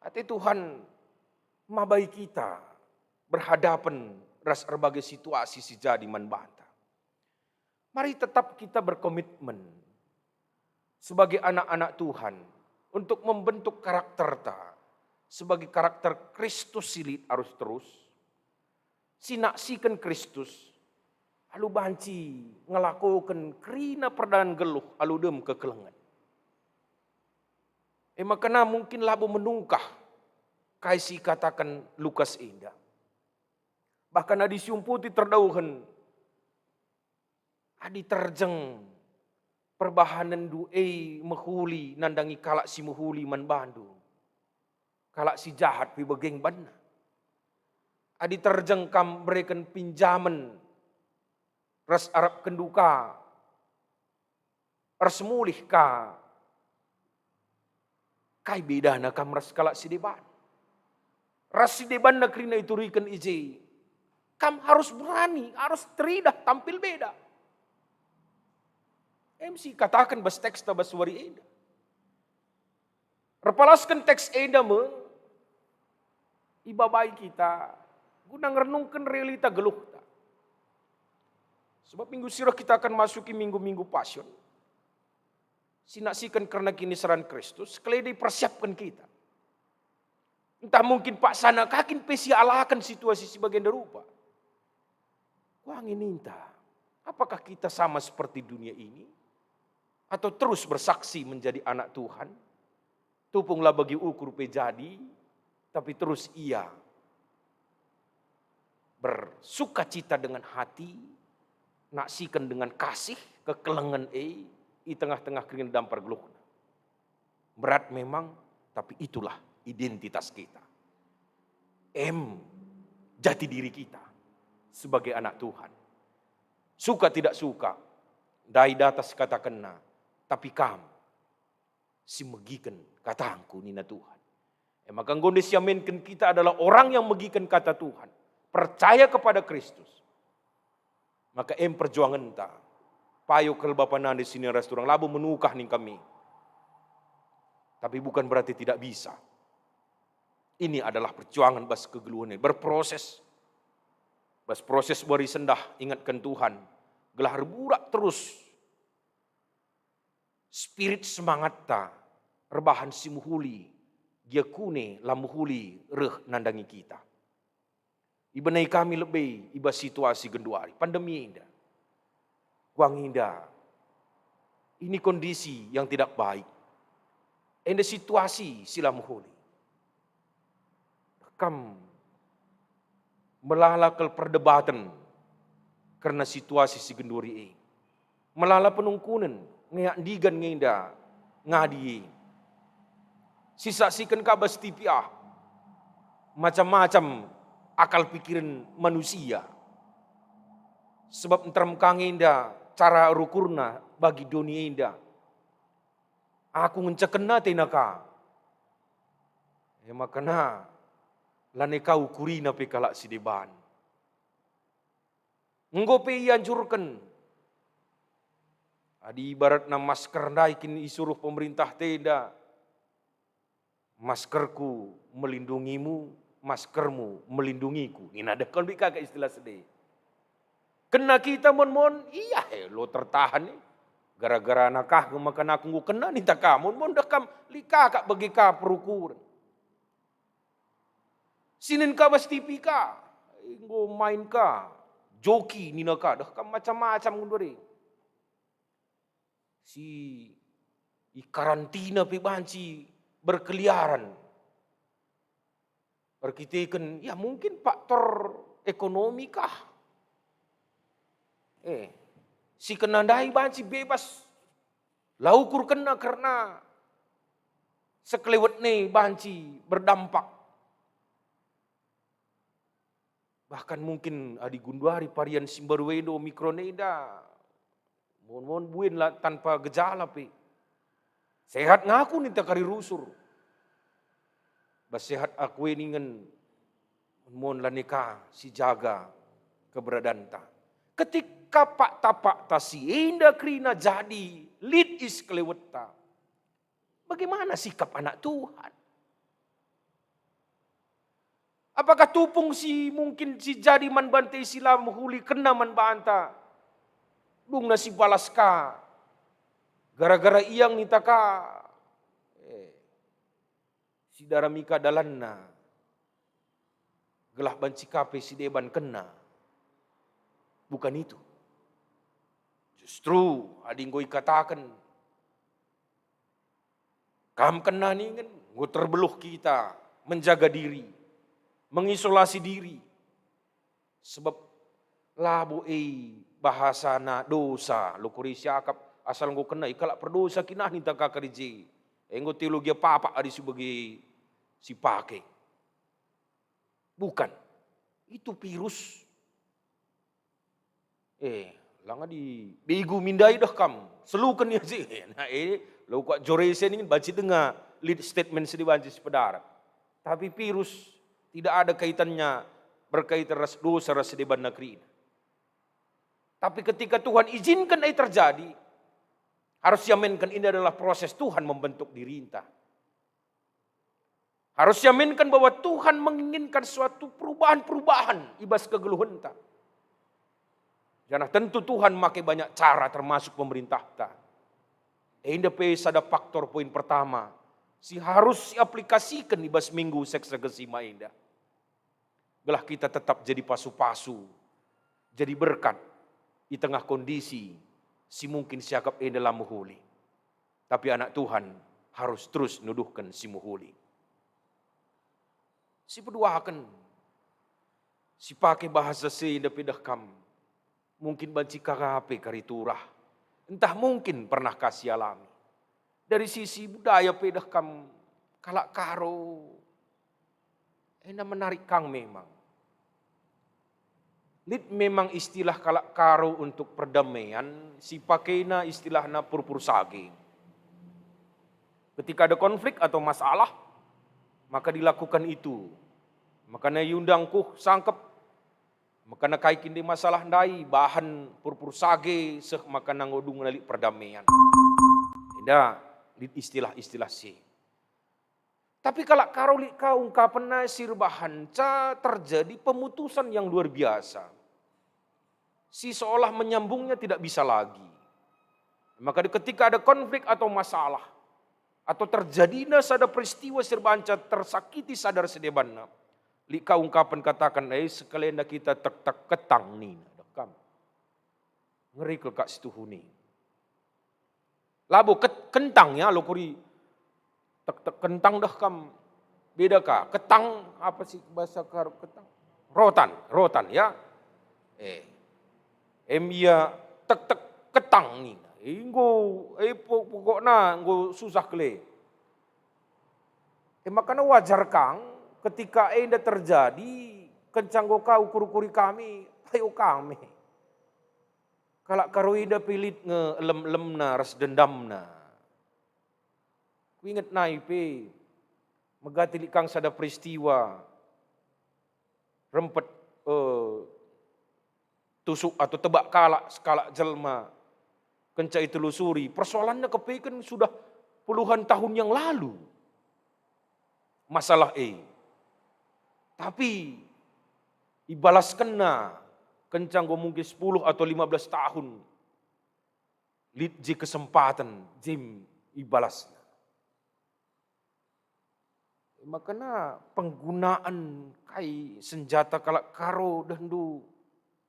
ate Tuhan mabai kita berhadapan ras erbagai situasi si jadi man banta. Mari tetap kita berkomitmen sebagai anak-anak Tuhan untuk membentuk karakterta sebagai karakter Kristus si lit arus terus, si naksiken Kristus, alu banci ngelakoken kerina perdalan geluh alu dem kekelengen. E makana mungkin labo menungkah kai si ikataken Lukas enda. Bahkan adi siumputi terdauhen, adi terjeng perbahanenndu e mehuli nandangi kalak si mehuli man bandu, kalak si jahat pe bage banna. Adi terjeng kam bereken pinjamen ras arapkenndu ka, ersemulih ka, kai bedana kam ras kalak si deban? Ras si debanna kerina ituriken i je, kam harus berani, harus teridah tampil beda. Em si ikataken bas teksta bas wari enda. Erpalasken teks enda me ibabai kita guna ngernungken realita geluhta. Sebab minggu si reh kita akan masuki minggu-minggu Passion. Sinaksiken kerna kiniseran Kristus, kelede persiapken kita. Ntah mungkin paksana ka kin pe sialaken situasi si bagenda rupa. Kuangi ninta, apakah kita sama seperti dunia ini? Atau terus bersaksi menjadi anak Tuhan? Tupung la bagi ukur pe jadi, tapi terus ia bersukacita dengan hati, naksiken dengan kasih kekelengen e i tengah-tengah kerina dampar geluhna. Berat memang, tapi itulah identitas kita. Em jati diri kita sebagai anak Tuhan. Suka tidak suka, ndai datas katakenna, tapi kam si megiken katangku, nina Tuhan. E maka enggo nde siamenken kita adalah orang yang megiken kata Tuhan, percaya kepada Kristus. Maka em perjuangenta. Payo kal bapa nande sini ras turang labo menukah ning kami. Tapi bukan berarti tidak bisa. Ini adalah perjuangan bas kegeluhen, berproses. Bas proses wari sendah, ingatken Tuhan, gelah erburak terus spirit semangatta erbahan si mehuli, gia kune la mehuli reh nandangi kita. Ibenai kami lebe i bas situasi genduari, pandemi enda. Kuangi enda, ini kondisi yang tidak baik. Enda situasi si la mehuli. Kam melala kal perdebaten kerna situasi si genduari e. Melala penungkunen, ngeak ndigan nge enda ngadi. Sisaksiken ka bas T V ah, macam-macam akal pikiren manusia. Sebab nterem ka nge enda cara rukurna bagi doni enda. Aku ngenca kena tena ka. E maka na, lanai ka ukurina pe kalak si deban. Enggo pe ianjurken. Adi ibaratna masker ndai kin isuruh pemerintah enda, "Maskerku melindungimu, maskermu melindungiku." Nina deh kon bi kaka istilah sede. Kena kita mon-mon, iya he lo tertahan ni. Gara-gara nakah maka aku enggo kena ninta ka, mon-mon deh kam lit kaka bage ka perukuren. Sinen ka bas T V ka, enggo main ka, joki nina ka, deh kam macam-macam ngenduri. Si ikarantina pe banci berkeliaran. Erkiteken, ya mungkin faktor ekonomi kah? Eh, si kena ndai banci bebas. La ukur kena kerna sekelewet ne banci berdampak. Bahkan mungkin adi genduari varian si mbaru enda Omikron enda, mon-mon buen la tanpa gejala pe. Sehat ngaku ninta kari rusur. Bas sehat aku e ningen mon lanai ka si jaga keberadanta. Ketika pakta-pakta si enda kerina jadi lit i sekelewetta, bagaimana sikap anak Tuhan? Apakah tupung si mungkin si jadi man banta si la mehuli kena man banta? Dungna si balas ka. Gara-gara ia nita ka. Eh, si darami ka dalanna. Gelah banci ka pe si deban kena. Bukan itu. Justru, adi enggo ikataken, kam kena ningen, enggo terbeluh kita menjaga diri, mengisolasi diri. Sebab labo e bahasana dosa, lo kuri siakap asal enggo kena, ikalak perdosa kinah ninta ka kari je. Enggo teologia papak adi si bagi si pake. Bukan. Itu virus. Eh, langa di begu mindai dah kam. Seluken ya sih. Nah, eh, lo kuat joresen ini banci dengar lead statement sedi banci sepedarat. Tapi virus tidak ada kaitannya berkaitan ras dosa ras sedeban negeri ini. Tapi ketika Tuhan izinkan ini terjadi, harus diaminkan ini adalah proses Tuhan membentuk dirinta. Harus diaminkan bahwa Tuhan menginginkan suatu perubahan-perubahan i bas kegeluhenta. Janah tentu Tuhan make banyak cara termasuk pemerintahta. Enda pe sada faktor poin pertama si harus siaplikasiken i bas minggu seksagesi ma enda. Gelah kita tetap jadi pasu-pasu, jadi berkat i tengah kondisi si mungkin siakap enda la mehuli. Tapi anak Tuhan harus terus nuduhken si mehuli. Si peduaken, si pake bahasa si enda pe dah kam, mungkin banci ka pe kari turah, ntah mungkin pernah ka sialami. Dari sisi budaya pe dah kam kalak Karo, enda menarik kang memang. Lit memang istilah kalak Karo untuk perdamaian, si pakena istilahna purpur sage. Ketika ada konflik atau masalah, maka dilakukan itu. Makana iundang kuh sangkep, makana kai kin ndai masalah ndai, bahan purpur sage seh makana enggo dung nalik perdamaian. Enda lit istilah-istilah si. Tapi kalak Karo lit ka ungkapenna si erbahanca terjadi pemutusan yang luar biasa. Si seolah menyambungnya tidak bisa lagi. Maka di ketika ada konflik atau masalah, atau terjadina sada peristiwa si erbahanca tersakiti sada ras sedebanna, lit ka ungkapen kataken, "Eh, sekalianna kita tek-tek ketang," nina, dekam. Ngeri kal kak situhuni. Labo ket-, kentang ya, lo kuri tek-tek kentang dah kam. Beda ka. Ketang, apa sih bahasa Karo ketang? Rotan, rotan ya. Eh. Em ia tek-tek ketang. tang nina. E, enggo, e, po-, pokokna enggo susah kal e. E, makana wajar kang ketika enda terjadi, kenca enggo ka ukur-ukuri kami, payo kami. Kalak Karo enda pe lit nge elem-elemna ras dendamna. Kuinget nai pe, megati lit kang sada peristiwa rempet, eh, tusuk atau tebak kalak, sekalak jelma. Kenca itelusuri, persoalanna kepeken sudah puluhan tahun yang lalu masalah e. Tapi ibalaskenna kenca enggo mungkin sepuluh atau lima belas tahun, lit je kesempaten, jem ibalasna. Makana penggunaan kai senjata kalak Karo dehndu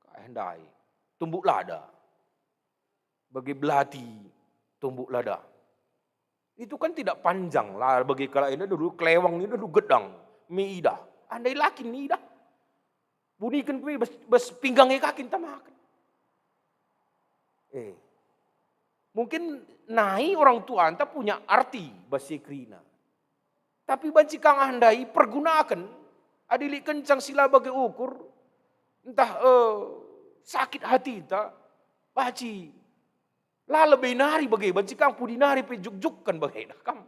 kai ndai? Tumbuk lada. Bage belati tumbuk lada. Itu kan tidak panjang lah bagi kalak enda dulu kelewang enda dulu gedang. Mi idah. Andai lakin idah. Buniken pe bas, bas pinggang e kakin tamaken. Eh. Mungkin nai orang tuanta punya arti bas si kerina. Tapi banci kang ah ndai pergunaken, adi lit kencang si la bage ukur, ntah, eh, sakit hatinta, banci la lebe nari bage, banci kang pudi nari pe jukjukken bage dah kam.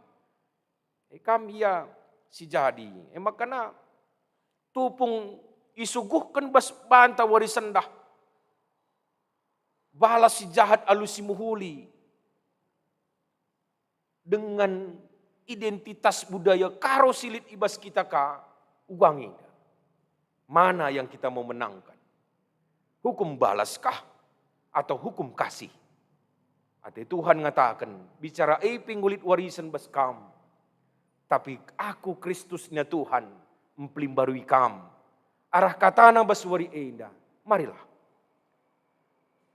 E kam ia si jadi. E makana tupung isuguhken bas banta wari sendah, balas si jahat alu si mehuli dengan identitas budaya Karo si lit i bas kita ka, uga nge. Mana yang kita mau menangkan? Hukum balas kah atau hukum kasih? Ate Tuhan ngataken, "Bicara e pe enggo lit warisen bas kam. Tapi Aku, Kristus, nina Tuhan, mpelimbarui kam." Arah kataNa bas wari enda, marilah.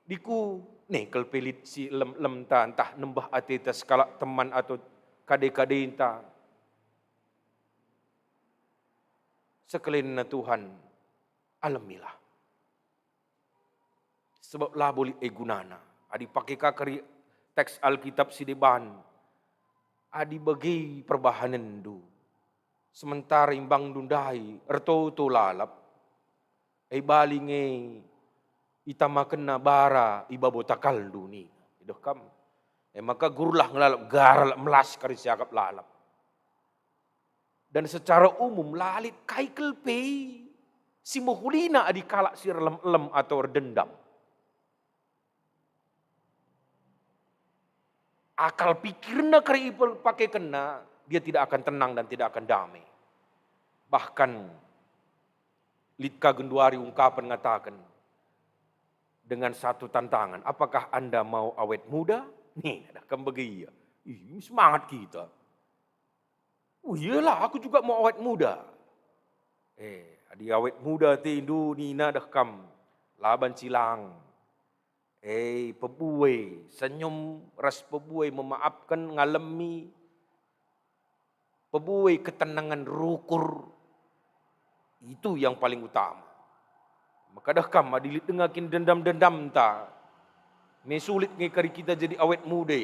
Diku nekel pe lit si elem-elemta ntah nembeh ateta sekalak teman atau kade-kadenta. Sekelenna Tuhan, alemilah. Sebab labo lit e gunana. Adi pake ka kari teks Alkitab si deban, adi bage perbahanenndu, sementara imbangndu ndai ertoto lalap, e bali nge itamakenna bara i babo takalndu nina. Idah kam. E maka gurlah ngelalap, garlah melas kari siakap lalap. Dan secara umum la lit kai kel pe si mehulina adi kalak si erlem-elem atau erdendam. Akal pikirna kari ipakekenna, dia tidak akan tenang dan tidak akan damai. Bahkan lit ka genduari ungkapen ngataken dengan satu tantangan, "Apakah Anda mau awet muda?" Nih, ada kan bagi ia. Ih, semangat kita. "Oh, iyalah, aku juga mau awet muda." Eh, adi awet muda atendu nina dah kam, la banci lang. Eh, pebue, senyum ras pebue, memaafkan, ngalemi, pebue ketenangan rukur. Itu yang paling utama. Maka dah kam, adi lit denga kin dendam-dendamta, me sulit nge kari kita jadi awet muda.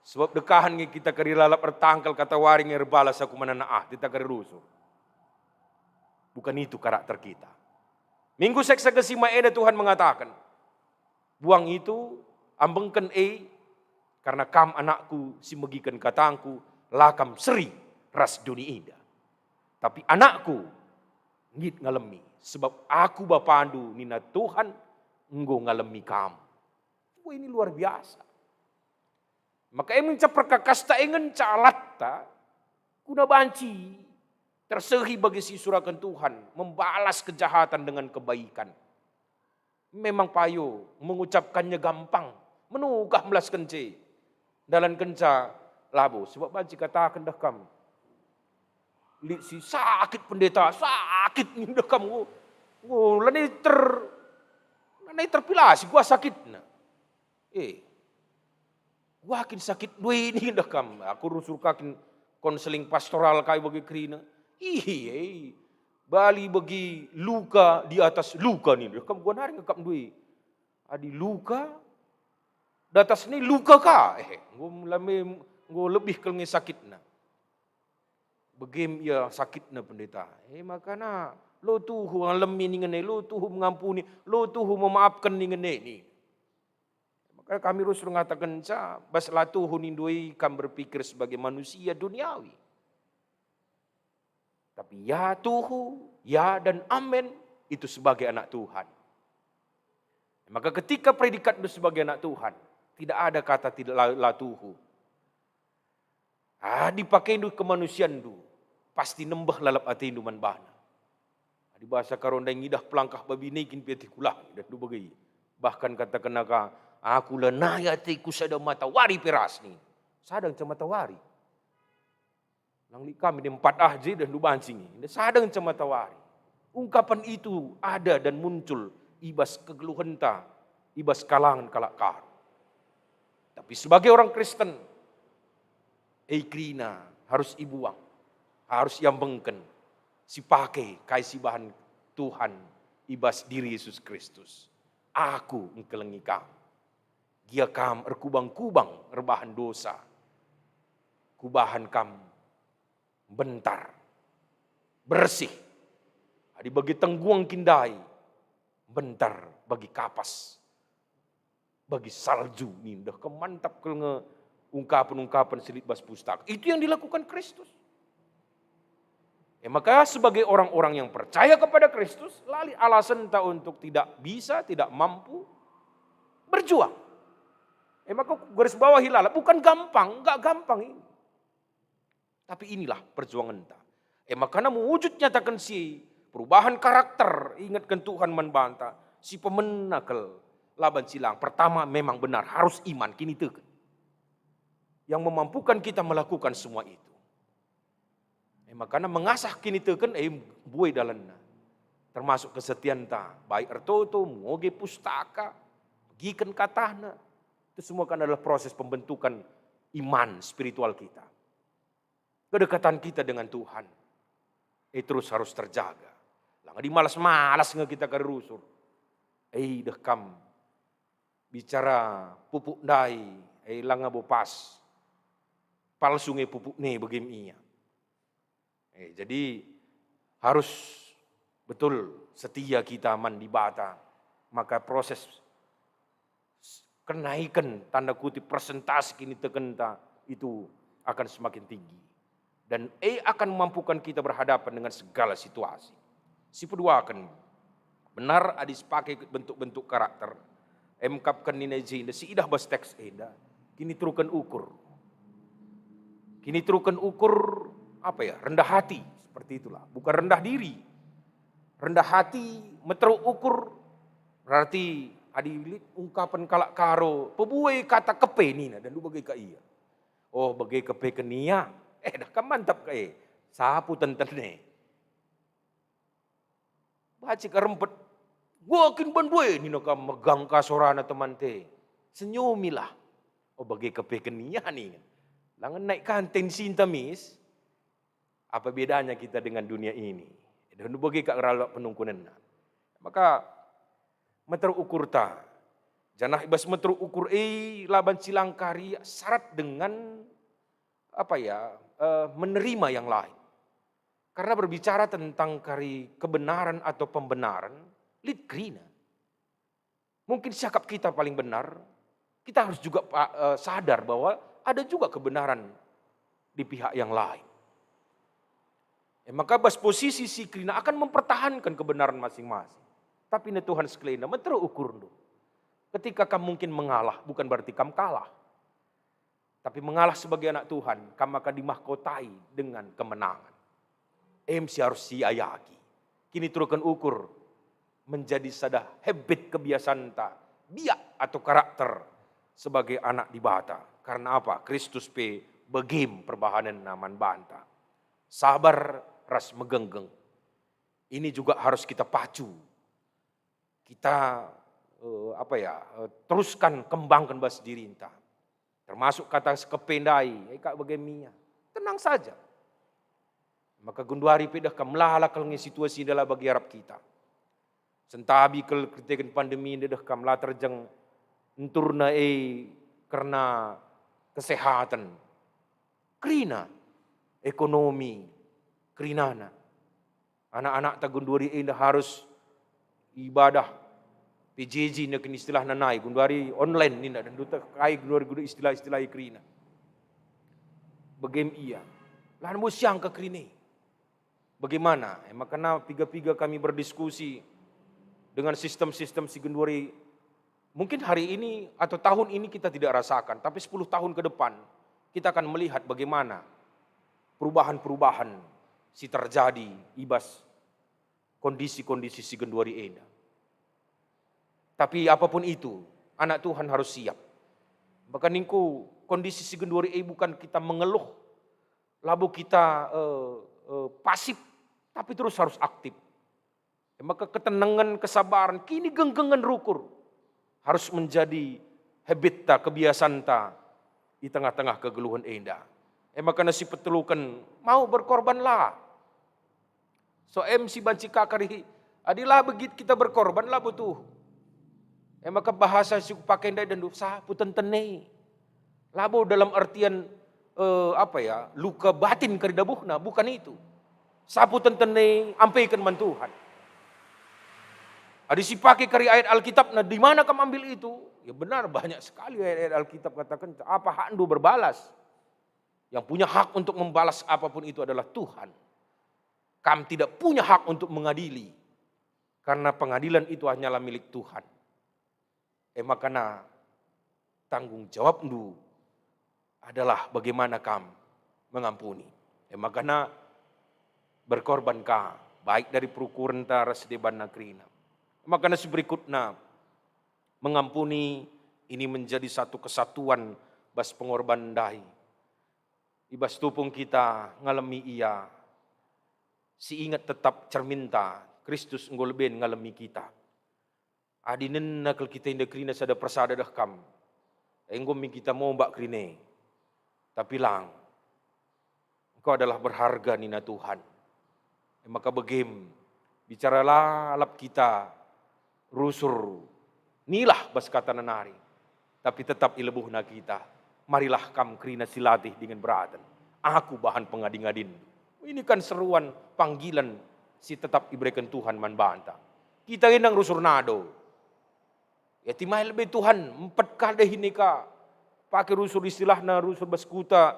Sebab dekahen nge kita kari lalap ertangkal katawari nge erbalas aku manana ah, kita kari rusur. Bukan itu karakter kita. Minggu seksa kesima enda Tuhan mengatakan, "Buang itu, ambengken e, karena kam anakku si megiken katangku, la kam seri ras doni enda. Tapi anakku, nggit ngalemi, sebab aku bapandu," nina Tuhan, "enggo ngalemi kam." Wah, ini luar biasa. Maka e ngenca perkakasta, e ngenca alatta, guna banci tersehi bagi si isuraken Tuhan, membalas kejahatan dengan kebaikan. Memang payo, mengucapkannya gampang, menukah melasken ce. Dalankenca labo, sebab banci kataken dah kam. Lit si sakit pendeta, sakit nina dah kam. Ngo, ngo, lanai ter, lanai terpilasi gua sakitna. Eh, gua kin sakit ndue nina dah kam. Aku rusur ka kin konseling pastoral kai bagi kerina. Ih, eh, bali bagi luka di atas luka nina dah kam. Gua nari ngekap ndue. Adi luka, Datas ni luka ka, eh, enggo lame, enggo lebih kal nge sakitna. Begem ia sakitna pendeta. Eh, makana lo tuhu ngalemi ningen e, lo tuhu mengampuni, lo tuhu memaafken ningen e ni. Maka kami rusur ngatakenca, bas la tuhu nindu e kam berpikir sebagai manusia duniawi. Tapi ya tuhu, ya dan amen, itu sebagai anak Tuhan. Maka ketika predikatndu sebagai anak Tuhan, tidak ada kata tidak la, la tuhu. Adi pakendu kemanusianndu, pasti nembeh lalap atendu man bana. Adi bahasa Karo ndai ngidah pelangkah babi nai kin pe ate kulah, idahndu bage. Bahkan katakenna ka, "Aku lanai ateku sada matawari pe ras," nin. Sada ngenca matawari. Lang lit kami de empat ah je idahndu banci nge. Sada ngenca matawari. Ungkapan itu ada dan muncul i bas kegeluhenta, i bas kalangan kalak Karo. Tapi sebagai orang Kristen, e kerina harus ibuang, harus iambengken, sipake kai si ibahan Tuhan i bas diri Yesus Kristus. Aku engkelengi kam. Gia kam erkubang-kubang erbahan dosa, kubahan kam mbentar, bersih. Adi bagi tengguang kin ndai, mbentar bagi kapas, bagi salju, nindah ke mantap kal nge ungkapen-ungkapen si lit bas pustaka. Itu yang dilakukan Kristus. E maka sebagai orang-orang yang percaya kepada Kristus, lalap alasenta untuk tidak bisa, tidak mampu berjuang. E maka garis bawahi lalap, bukan gampang, enggak gampang ini. Tapi inilah perjuangenta. E makana mewujud nyataken si perubahan karakter, ingetken Tuhan man banta, si pemena kal la banci lang. Pertama, memang benar harus iman, kiniteken, yang memampukan kita melakukan semua itu. E makana mengasah kiniteken, e, mbue dalanna. Termasuk kesetianta, baik ertoto, ngoge pustaka, megiken katana. Itu semua kan adalah proses pembentukan iman spiritual kita. Kedekatan kita dengan Tuhan, e, terus harus terjaga. Lang adi malas-malas nge kita kari rusur. E, deh kam bicara pupuk ndai, e, langa bo pas. Palsu nge pupuk ne begem ia. E, jadi harus betul setia kita man Dibata, maka proses kenaiken, tanda kutip, persentase kinitekenta itu akan semakin tinggi. Dan e akan memampukan kita berhadapan dengan segala situasi. Sipeduaken, benar adi sipake bentuk-bentuk karakter, emkap ken nina i jenda, siidah bas teks enda, kiniteruken ukur. Kiniteruken ukur, apa ya, rendah hati, seperti itulah. Bukan rendah diri. Rendah hati, meteruk ukur, berarti adi lit ungkapen kalak Karo, pebue kata kepe nina, dan du bage ka ia. Oh, bage kepe ken ia. Eh, dah kam mantap ka e. Sapu tenten e. Bacik rempet. Gua kin ban bue, nina kam, megang ka sorana temanta e. Senyumilah. Oh, bage kepe ken ia nih. Langen naik kan tensinta mis. Apa bedanya kita dengan dunia ini? Dah nu bage ka ralak penungkunenna. Maka meteruk ukurta. Janah i bas meteruk ukur e la banci lang kari syarat dengan, apa ya, eh, menerima yang lain. Karena berbicara tentang kari kebenaran atau pembenaran, lit kerina. Mungkin siakap kita paling benar, kita harus juga pa-, eh, sadar bahwa ada juga kebenaran di pihak yang lain. E maka bas posisi si kerina akan mempertahankan kebenaran masing-masing. Tapi nina Tuhan sekalina, meteruk ukurndu. Ketika kam mungkin mengalah, bukan berarti kam kalah. Tapi mengalah sebagai anak Tuhan, kam akan dimahkotai dengan kemenangan. Em si arus siayaki. Kiniteruken ukur menjadi sada habit kebiasanta, biak atau karakter sebagai anak Dibata. Karena apa? Kristus pe begem perbahanenna man banta. Sabar ras megenggeng. Ini juga harus kita pacu. Kita, eh, apa ya, eh, teruskan kembangken bas dirinta. Termasuk kata sekepe ndai, e kak bage mia. Tenang saja. Maka genduari pe deh kam la kal nge situasi ndai la bagi arap kita. Sentabi kal kerteken pandemi ndai deh kam la terjeng enturna e kerna kesehatan, kerina ekonomi, kerinana. Anak-anakta genduari enda harus ibadah P J J neken istilahna nai, genduari online ninna, dan duta kai genduari guna istilah-istilah kerina. Begem ia. Lan mu siangka kerina. Bagaimana? E maka piga-piga kami berdiskusi dengan sistem-sistem si genduari. Mungkin hari ini atau tahun ini kita tidak rasakan, tapi sepuluh tahun ke depan kita akan melihat bagaimana perubahan-perubahan si terjadi i bas kondisi-kondisi si genduari enda. Tapi apapun itu, anak Tuhan harus siap. Bahkan ningku, kondisi si genduari e bukan kita mengeluh, labo kita, eh, eh, pasif, tapi terus harus aktif. E maka ketenangen, kesabaran, kinigenggengen rukur harus menjadi habitta, kebiasanta i tengah-tengah kegeluhen enda. E maka si peteluken, mau berkorbanlah. So em si banci ka kari, adi la begit kita berkorban, labo tuhu. E maka bahasa si kupake ndai dendu, sapu tentene. Labo dalam artian, eh, apa ya, luka batin kari dabuhna, bukan itu. Sapu tentene, ampeken man Tuhan. Adi si pake kari ayat Alkitabna, di mana kam ambil itu? Ya benar, banyak sekali ayat-ayat Alkitab katakan, apa hakndu berbalas? Yang punya hak untuk membalas apapun itu adalah Tuhan. Kam tidak punya hak untuk mengadili, karena pengadilan itu hanyalah milik Tuhan. E maka tanggung jawabndu adalah bagaimana kam mengampuni. E maka berkorban ka, baik dari perukurenta ras debanna kerina. E maka si berikutna, mengampuni ini menjadi satu kesatuan bas pengorban ndai. I bas tupung kita ngalemi ia, si inget tetap cerminta, Kristus enggo leben ngalemi kita. Adi nena kal kita enda kerina sada persada deh kam, enggo min kita mombak kerina e. Tapi lang, engkau adalah berharga nina Tuhan. E maka begem, bicara lalap kita rusur nilah bas katana nari, tapi tetap ilebuhna kita. Marilah kam kerina si latih dingen beraten. Aku bahan pengadi-ngadin. Ini kan seruan panggilan si tetap ibereken Tuhan man banta. Kita endang rusur nado. Ya timai lebe Tuhan, empat kal deh ini ka. Pake rusur istilahna, rusur bas kuta,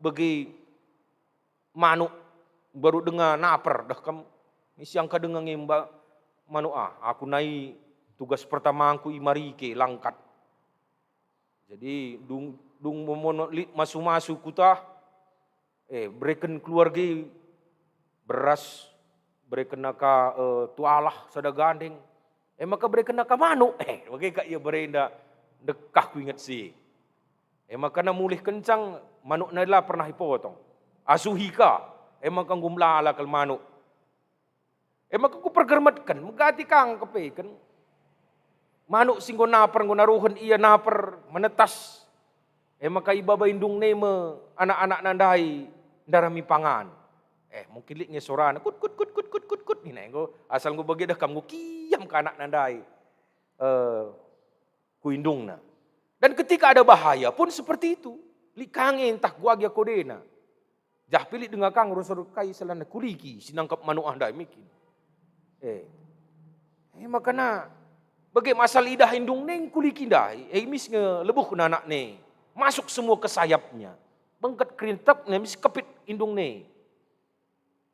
bagi manuk baru denga naper, dah kam, ni siangka denga ngemba manuk ah. Aku nai tugas pertamangku i Marike langkat. Jadi dung, dung memono lit masu-masu kutah, eh, bereken keluarga beras, bereken aka, eh, tualah sada gandeng, eh, maka bereken aka manuk, eh, bage ka ia berenda, dekah kuinget si. Eh, makana mulih kencang, manuk nai la pernah ipotong. Asuhi ka, eh, maka enggo melala kal manuk. E maka kupergermetken, megati ka ngkepeken. Manuk si enggo naper, enggo naruhen ia naper, menetas. E maka ibaba indung e me anak-anakna ndai ndarami pangan. Eh, mungkin lit nge sorana, kut, kut, kut, kut, kut, kut, kut, nina enggo, asal enggo bage dah kam enggo kiam ka anakna ndai. Eh, ku indungna. Dan ketika ada bahaya pun seperti itu. Lit ka nge ntah kuga kodena. Jah pe lit denga ka rusur kai selana kuliki si nangkap manuk ah ndai mikin. Eh. Eh, makana bage asal idah indung e kuliki ndai, eh, mis nge lebuhna anak e. Masuk semua ke sayapnya. Bengket kerintepna mis kepit indung e.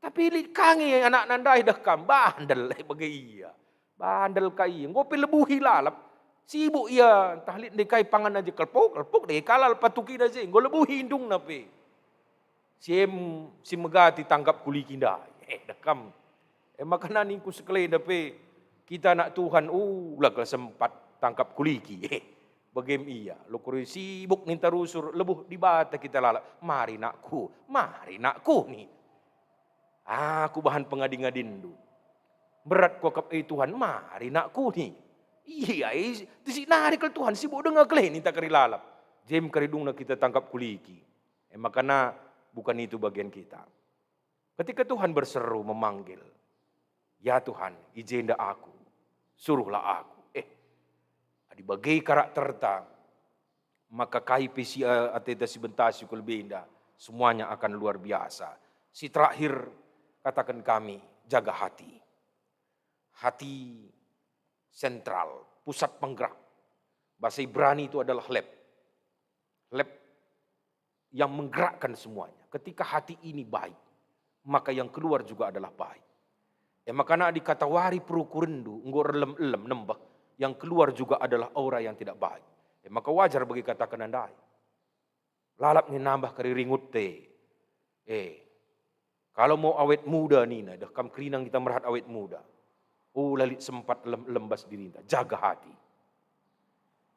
Tapi lit ka nge anakna ndai dah kam, bandel, eh, bage ia. Bandel ka ia, enggo pe lebuhi lalap. Sibuk ia, ntah lit ndai kai pangan aja kelpuk, kelpuk deh, kalal patukina je, enggo lebuhi indungna pe. Si em, si megati tangkap kuliki ndai. Eh, dah kam. Eh, makana ningku sekelenda pe, kita anak Tuhan, uh, ula kal sempat tangkap kuliki. Eh, bagem ia, lukuri sibuk ninta rusur, lebuh Dibata kita lalap. Mari nakku, mari nakku ni. Aku bahan pengadi-ngadinndu. Berat kuakap, e Tuhan, mari nakku ni. Ia, e, tisik nari kal Tuhan, sibuk denga kal e ninta kari lalap. Jem kari dungna kita tangkap kuliki. E makana bukan itu bagian kita. Ketika Tuhan berseru memanggil, "Ya Tuhan, i jenda aku, suruhlah aku." Eh, adi bage karakterta, Maka kai pe si, eh, ateta si bentasi ku lebe enda, semuanya akan luar biasa. Si terakhir, kataken kami, jaga hati. Hati sentral, pusat penggerak. Bahasa Ibrani itu adalah leb. Leb yang menggerakkan semuanya. Ketika hati ini baik, maka yang keluar juga adalah baik. E maka nak dikatawari perukurenndu enggo erlem-elem nembeh, yang keluar juga adalah aura yang tidak baik. E maka wajar bagi kataken ndai. Lalap nge nambah kari ringut te. Eh, kalau mau awet muda nina, dah kam kerina kita merhat awet muda. Oh, la lit sempat lem-, lembas dirinta. Jaga hati.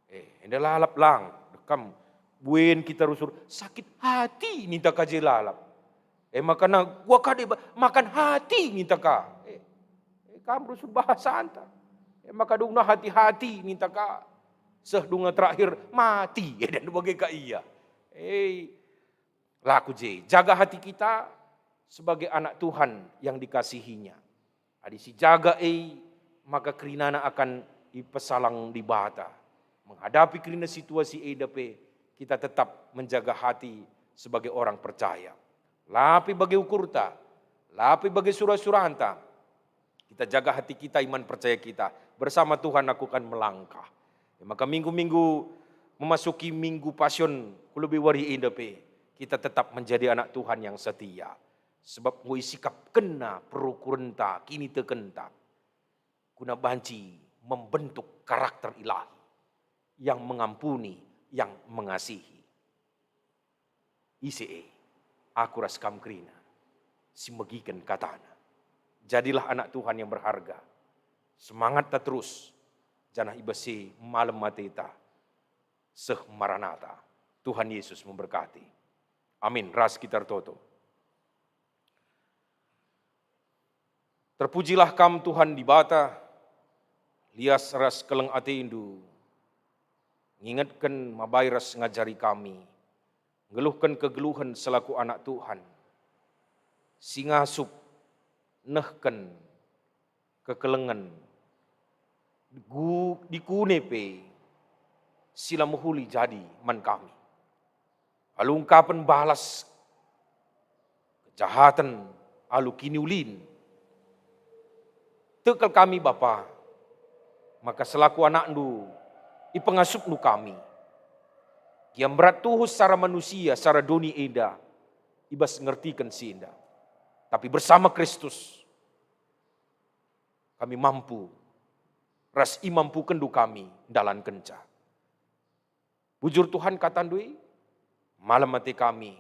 Eh, enda lalap lang, dah kam buen kita rusur, sakit hati ninta ka je lalap. Eh, maka na, gua kade ba-, makan hati ninta ka. Eh, eh, kam rusur bahasanta. Eh, maka dungna hati-hati ninta ka. Seh dunga terakhir mati. Eh, dan bage ka ia. Eh, laku je, jaga hati kita sebagai anak Tuhan yang dikasihinya. Adi sijaga e, maka kerinana akan ipesalang Dibata. Menghadapi kerina situasi enda pe, kita tetap menjaga hati sebagai orang percaya. La pe bage ukurta, la pe bage sura-suranta, kita jaga hati kita, iman percaya kita. Bersama Tuhan aku akan melangkah. Ya, maka minggu-minggu memasuki minggu Pasion ku lebe wari enda pe, kita tetap menjadi anak Tuhan yang setia. Sebab enggo isikapkenNa perukurenta, kinitekenta, guna banci membentuk karakter Ilahi yang mengampuni, yang mengasihi. Ise e, aku ras kam kerina, si megiken kataNa. Jadilah anak Tuhan yang berharga. Semangatta terus, janah i bas si malem ateta. Seh Maranata. Tuhan Yesus memberkati. Amin. Ras kita ertoto. Terpujilah Kam, Tuhan Dibata, lias ras keleng ateNdu, ngingetken, mabai ras ngajari kami, nggeluhken kegeluhen selaku anak Tuhan, si ngasup nehken kekelengen, gu-, dikune pe si la mehuli jadi man kami. Alu engkapen balas kejahaten alu kiniulin. Tek kal kami, Bapa, maka selaku anakNdu, ipengasupNdu kami. Gia mberat tuhu secara manusia, secara doni enda, i bas ngertiken si enda. Tapi bersama Kristus, kami mampu, ras imampukenNdu kami ndalankenca. Bujur Tuhan kataNdu e, malem ate kami,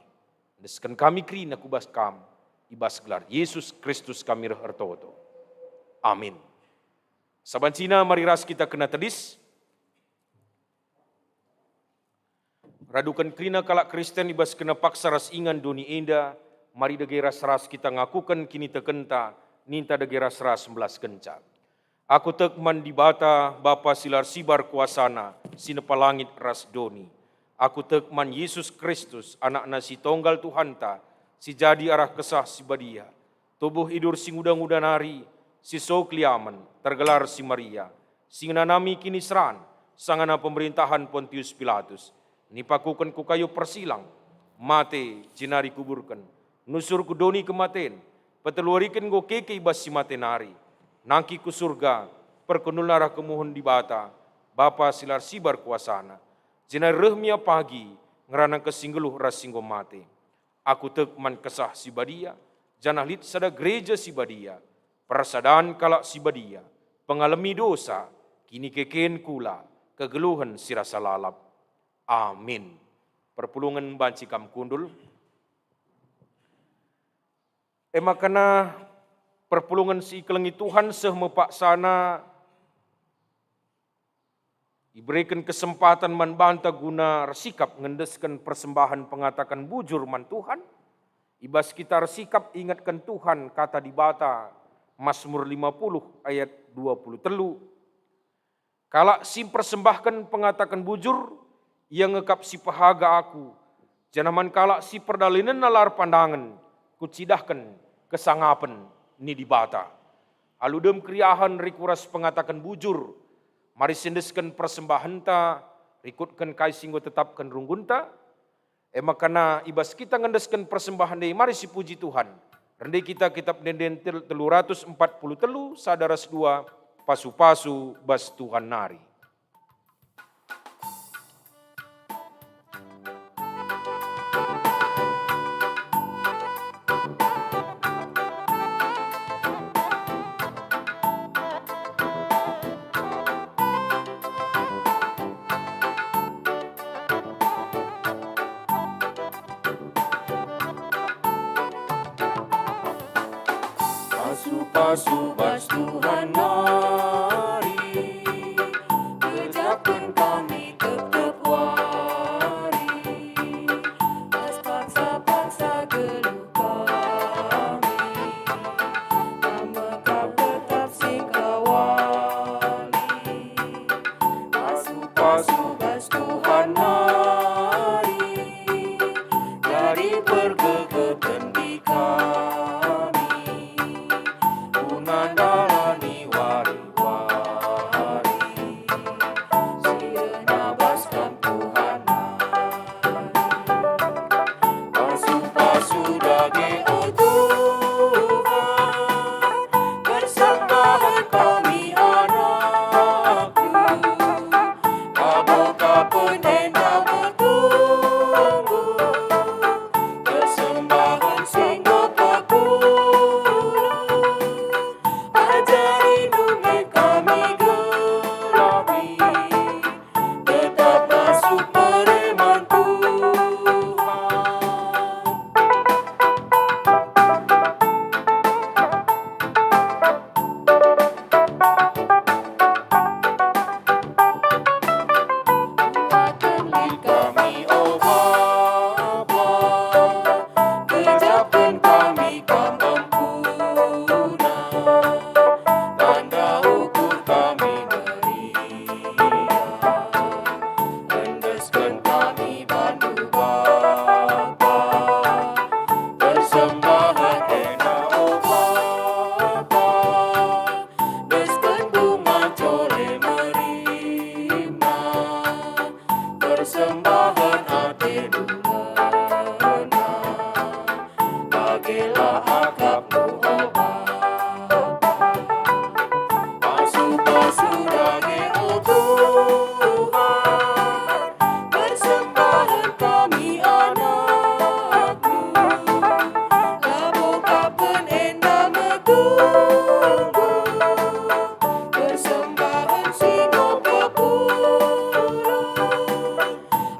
endesken kami kerina ku bas Kam, i bas gelar Yesus Kristus kami reh ertoto. Amin. Sabancina mari ras kita kena tedis. Raduken kerina kalak Kristen i bas kena paksa ras ingan doni enda, mari dage ras-ras kita ngakuken kinitekenta, ninta dage ras-ras mbelaskenca. Aku tek man Dibata, Bapa si la ersibar kuasaNa, si nepa langit ras doni. Aku tek man Yesus Kristus, AnakNa si Tonggal Tuhanta, si jadi arah Kesah Si Badia, tubuh idur si nguda-nguda nari, si so keliamen, tergelar si Maria, si ngenanami kiniseran, sangana pemerintahan Pontius Pilatus, nipakuken ku kayu persilang, mate, jenari kuburken, nusur ku doni kematen, peteluariken enggo keke i bas si mate nari, nangkih ku Surga, perkundulna arah kemuhen Dibata, Bapa si la ersibar kuasaNa, jenari reh me ia pagi, ngerana enggo si nggeluh ras si enggo mate. Aku tek man Kesah Si Badia, janah lit sada gereja si badia, persadan kalak si badia, pengalemi dosa, kinikeken kula, kegeluhen si rasa lalap. Amin. Perpulungen banci kam kundul. E maka perpulungen si ikelengi Tuhan seh me paksana ibereken kesempatan man banta guna ersikap ngendesken persembahen pengataken bujur man Tuhan. I bas kita ersikap ingetken Tuhan kata Dibata, Masmur lima puluh ayat dua puluh telu, "Kalak si mpersembahken pengataken bujur, ia nge kap si pehaga aku, janah man kalak si perdalinenna la erpandangen, kucidahken kesangapen ni Dibata." Alu dem keriahen rik uras pengataken bujur, mari siendesken persembahenta Rikutken kai si enggo tetapken runggunta, e maka na i bas kita ngendesken persembahen e, mari sipuji Tuhan. Rende kita Kitab Ende-enden tel-, telu ratus empat puluh telu, sada ras dua, pasu-pasu bas Tuhan nari. Pasu-pasu bas Tuhan nari, gejapken kami tep-tep wari. Bas paksa-paksa geluh kami, Kam me kap tetap singkawali. Pasu-pasu bas Tuhan nari, jadi pergegeten di kami, guna ndalani wari-wari si ena bas Kam Tuhan nari. Pasu-pasu dage, o Tuhan, persembahen kami anakNdu. Labo kapen enda metunggung, persembahen si enggo pepulung. Ajari nungkun kami gelah min, tetap masuk pereman Tuhan. Kuatken lit kami, o Bapa, gejapken kami Kam empuna, tanda ukur kami meriah. Endesken kami bandu Bapa, persembahen enda, o Bapa, desken bunga jole merimna, persembahen atendu ngena. Bagelah akapNdu, o Bapa. Pasu-pasu dage, o Tuhan, persembahen kami anakNdu. Labo kapen enda metunggung, persembahen si enggo pepulung.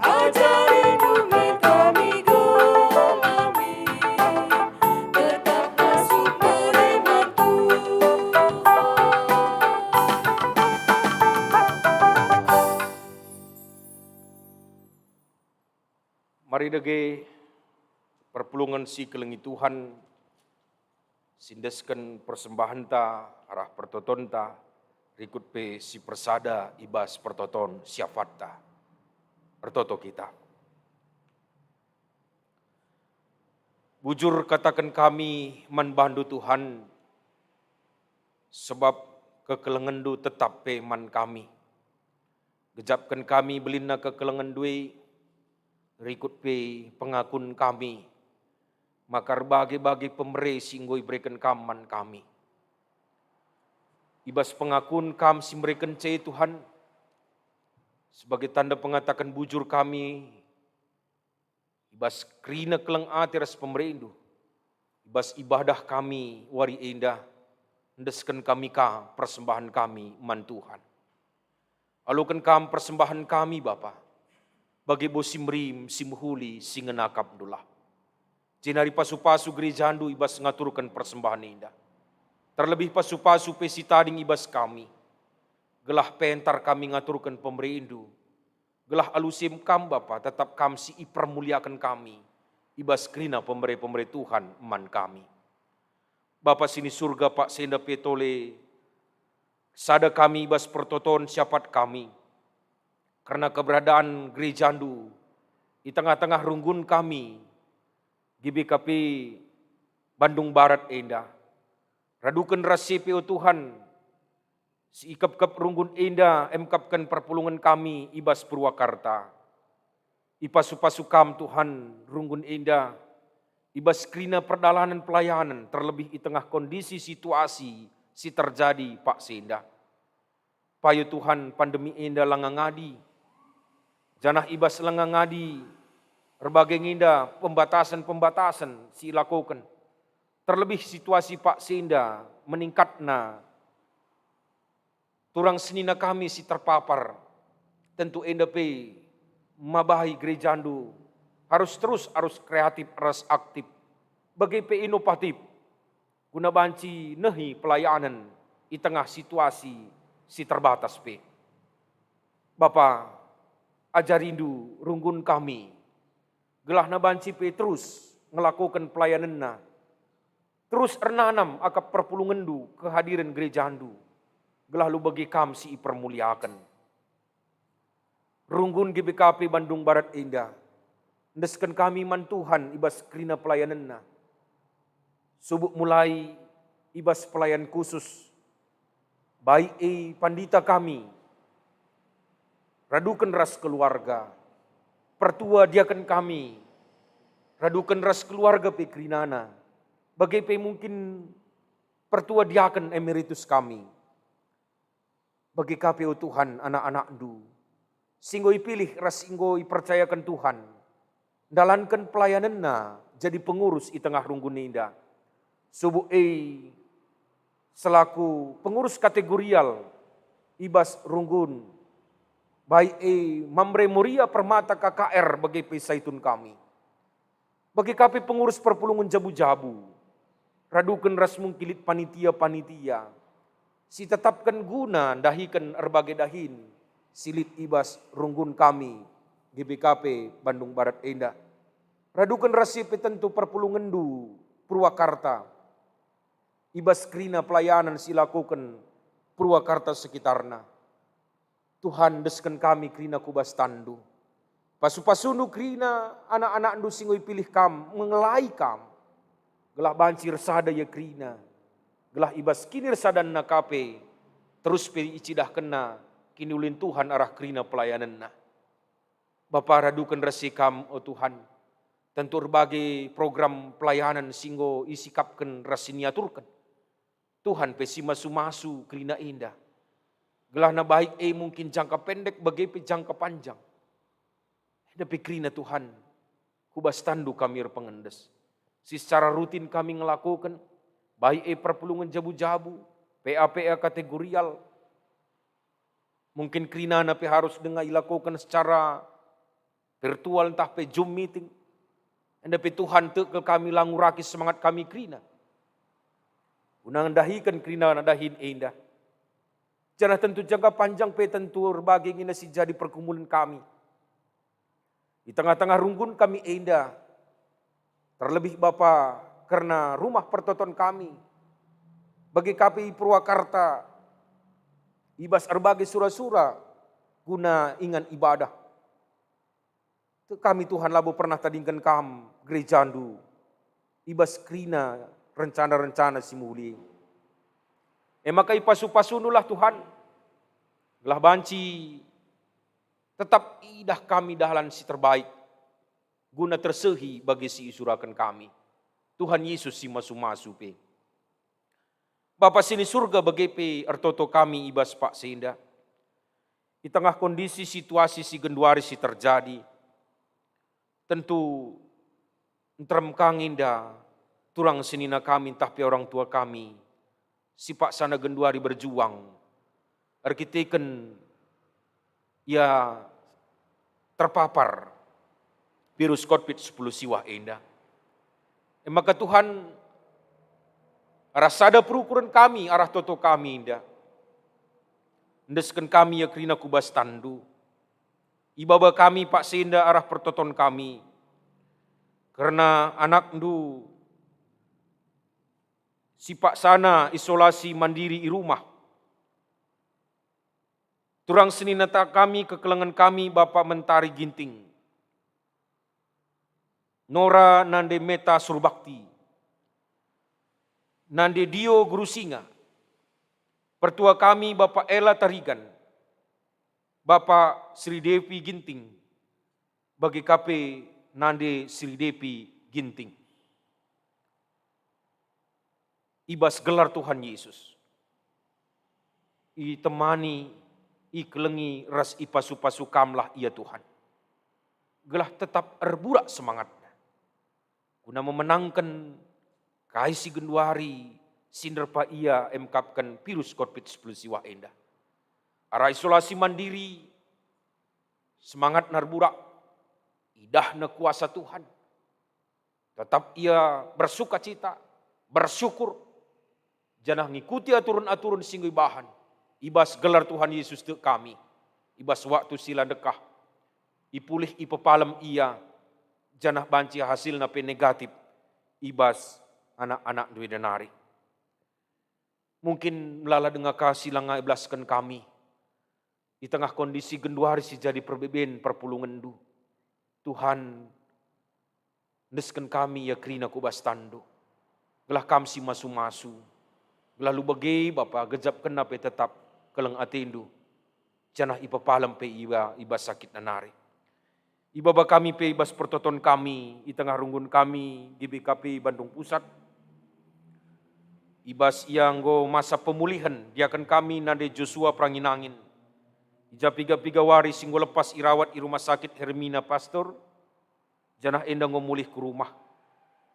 Ajari nungkun kami gelah min, tetap masuk pereman Tuhan. Mari dage perpulungen si kelengi Tuhan, si endesken persembahenta arah pertotonta, rikut pe si persada i bas pertoton siapatta. Ertoto kita. Bujur kataken kami man bandu Tuhan, sebab kekelengenndu tetap pe man kami. Gejapken kami belinna kekelengenndu e, rikut pe pengakun kami, maka erbage-bage pemere si enggo ibereken Kam man kami. I bas pengakun Kam si mereken e, Tuhan, sebagai tanda pengataken bujur kami, i bas kerina keleng ate ras pemerendu, i bas ibadah kami wari enda, endesken kami ka persembahen kami man Tuhan. Aloken Kam persembahen kami, Bapa, bage bo si merim, si mehuli, si ngenakapndulah. Jenari pasu-pasu gerejandu i bas ngaturken persembahen enda. Terlebih pasu-pasu pe si tading i bas kami, gelah pentar kami ngaturken pemerendu, gelah alu si Kam, Bapa, tetap Kam si ipermuliaken kami i bas kerina pemere-pemere Tuhan man kami. Bapa si ni Surga, paksa enda pe tole sada kami i bas pertoton siapat kami, kerna keberadaan gerejandu i tengah-tengah runggun kami, G B K P Bandung Barat enda. Raduken ras si pe, o Tuhan, Si ikepkep runggun enda emkepken perpulungen kami i bas Purwakarta. Ipasu-pasu Kam, Tuhan, runggun enda i bas kerina perdalanen pelayanen, terlebih i tengah kondisi situasi si terjadi paksa enda. Payo, Tuhan, pandemi enda langa ngadi, janah i bas langa ngadi erbage nge enda pembatasen-pembatasen si ilakoken, terlebih situasi paksa enda meningkatna turang senina kami si terpapar. Tentu enda pe mabahi gerejandu harus terus arus kreatif ras aktif, bage pe inovatif, guna banci nehi pelayanen i tengah situasi si terbatas pe. Bapa, ajarindu runggun kami, gelahna banci pe terus ngelakoken pelayanenna, terus ernanam akap perpulungenndu kehadiren gerejandu, gelah labo bage Kam si ipermuliaken. Runggun G B K P Bandung Barat enda, endesken kami man Tuhan i bas kerina pelayanenna. Subuk mulai i bas pelayan khusus, baik e pandita kami, raduken ras keluarga, pertua diaken kami, raduken ras keluarga pe kerinana, bage pe mungkin pertua diaken emeritus kami. Bage ka pe, o Tuhan, anak-anakndu, si enggo ipilih ras si enggo ipercayaken Tuhan, ndalanken pelayanenna jadi pengurus i tengah runggun enda. Subuk e selaku pengurus kategorial i bas runggun, baik e Mamre Moria Permata K K R bage pe Saitun kami. Bage ka pe pengurus perpulungen jabu-jabu, raduken ras mungkin lit panitia-panitia si tetapken guna ndahiken erbage dahin si lit i bas runggun kami G B K P Bandung Barat enda. Raduken ras si pe tentu perpulungenndu Purwakarta i bas kerina pelayanan si ilakoken Purwakarta sekitarna. Tuhan, endesken kami kerina ku bas tanNdu. Pasu-pasuNdu kerina anak-anakNdu si enggo ipilih Kam, mengelai Kam, gelah banci ersada ia kerina, gelah i bas kinirsadanna ka pe terus pe icidahkenna kiniulin Tuhan arah kerina pelayanenna. Bapa, raduken ras si Kam, o Tuhan, tentu erbage program pelayanan si enggo isikapken ras si niaturken. Tuhan pe si masu-masu kerina enda. Gelahna baik e mungkin jangka pendek bage pe jangka panjang. Enda pe kerina, Tuhan, ku bas tanNdu kami erpengendes. Si secara rutin kami ngelakoken, baik e perpulungen jabu-jabu, P A P A kategorial, mungkin kerinana pe harus denga ilakoken secara virtual ntah pe Zoom meeting. Enda pe Tuhan, tek kal kami la nguraki semangat kami kerina guna ndahiken kerinana dahin enda. Janah tentu jangka panjang pe tentu erbage nge enda si jadi pergumulen kami i tengah-tengah runggun kami enda, terlebih Bapa kerna rumah pertoton kami, bage ka pe i Purwakarta, i bas erbage sura-sura guna ingan ibadah. Tek kami, Tuhan, labo pernah tadingken Kam, gerejaNdu, i bas kerina rencana-rencana si mehuli. E maka ipasu-pasuNdulah, Tuhan, gelah banci tetap idah kami dalan si terbaik guna tersehi bage si isuraken kami. Tuhan Yesus si masu-masu pe. Bapa si ni Surga, bage pe ertoto kami i bas paksa enda. I tengah kondisi situasi si genduari si terjadi, tentu nterem ka nge enda turang senina kami ntah pe orang tua kami si paksana genduari berjuang erkiteken ia terpapar virus covid sepuluh siwah enda. E maka Tuhan, arah sada perukuren kami, arah toto kami enda, endesken kami ia kerina ku bas tanNdu. Ibaba kami paksa enda arah pertoton kami, kerna anakNdu si paksana isolasi mandiri i rumah. Turang senina ta kami, kekelengen kami, Bapa Mentari Ginting, Nora nande Meta Surbakti, nande Dio Guru Singa, Pertua kami Bapa Ela Tarigan, Bapa Sri Devi Ginting, bage ka pe Nande Sri Devi Ginting. I bas gelar Tuhan Yesus, itemani, ikelengi ras ipasu-pasu kamlah ia Tuhan, gelah tetap erburak semangatna, guna memenangken kai si genduari si nerpa ia emkapken virus covid sepuluh siwah enda. Arah isolasi mandiri, semangatna erburak, idahna kuasa Tuhan. Tetap ia bersukacita, bersyukur, janah ngikuti aturen-aturen si enggo ibahan. I bas gelar Tuhan Yesus tek kami, i bas waktu si la ndekah, ipulih, ipepalem ia, janah banci hasilna pe negatif i bas anak-anakndu enda nari. Mungkin melala denga ka si langa ibelasken kami i tengah kondisi genduari si jadi perbeben perpulungenndu. Tuhan, endesken kami ia kerina ku bas tanNdu, gelah Kam si masu-masu, gelah alu bage Bapa gejapkenna pe tetap keleng atendu, janah ipepalem pe ia i bas sakitna nari. Ibaba kami pe i bas pertoton kami i tengah runggun kami G B K P Bandung Pusat. I bas ia enggo masa pemulihen, diaken kami Nande Joshua Perangin-angin. I ja piga-piga wari si enggo lepas irawat i Rumah Sakit Hermina Pasteur, janah enda enggo mulih ku rumah.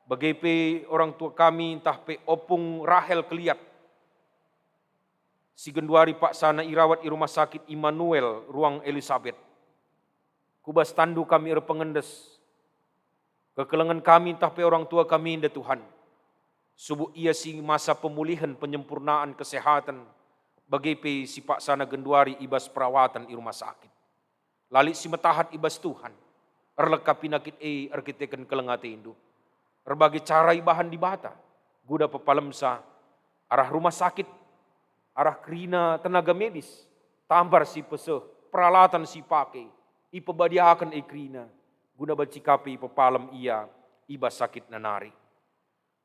Bage pe orang tua kami ntah pe Opung Rahel Keliat, si genduari paksana irawat i Rumah Sakit Immanuel Ruang Elisabet. Ku bas tanNdu kami erpengendes. Kekelengen kami ntah pe orang tua kami enda Tuhan, subuk ia si masa pemulihen, penyempurnaan kesehaten, bage pe si paksana genduari i bas perawaten i rumah sakit. La lit si metahat i bas Tuhan, erleka pinakit e erkiteken keleng atendu. Erbage cara ibahan Dibata guna pepalemsa, arah rumah sakit, arah kerina tenaga medis, tambar si peseh, peralatan si pake, ipebadiaken e kerina, guna banci ka pe ipepalem ia i bas sakitna nari.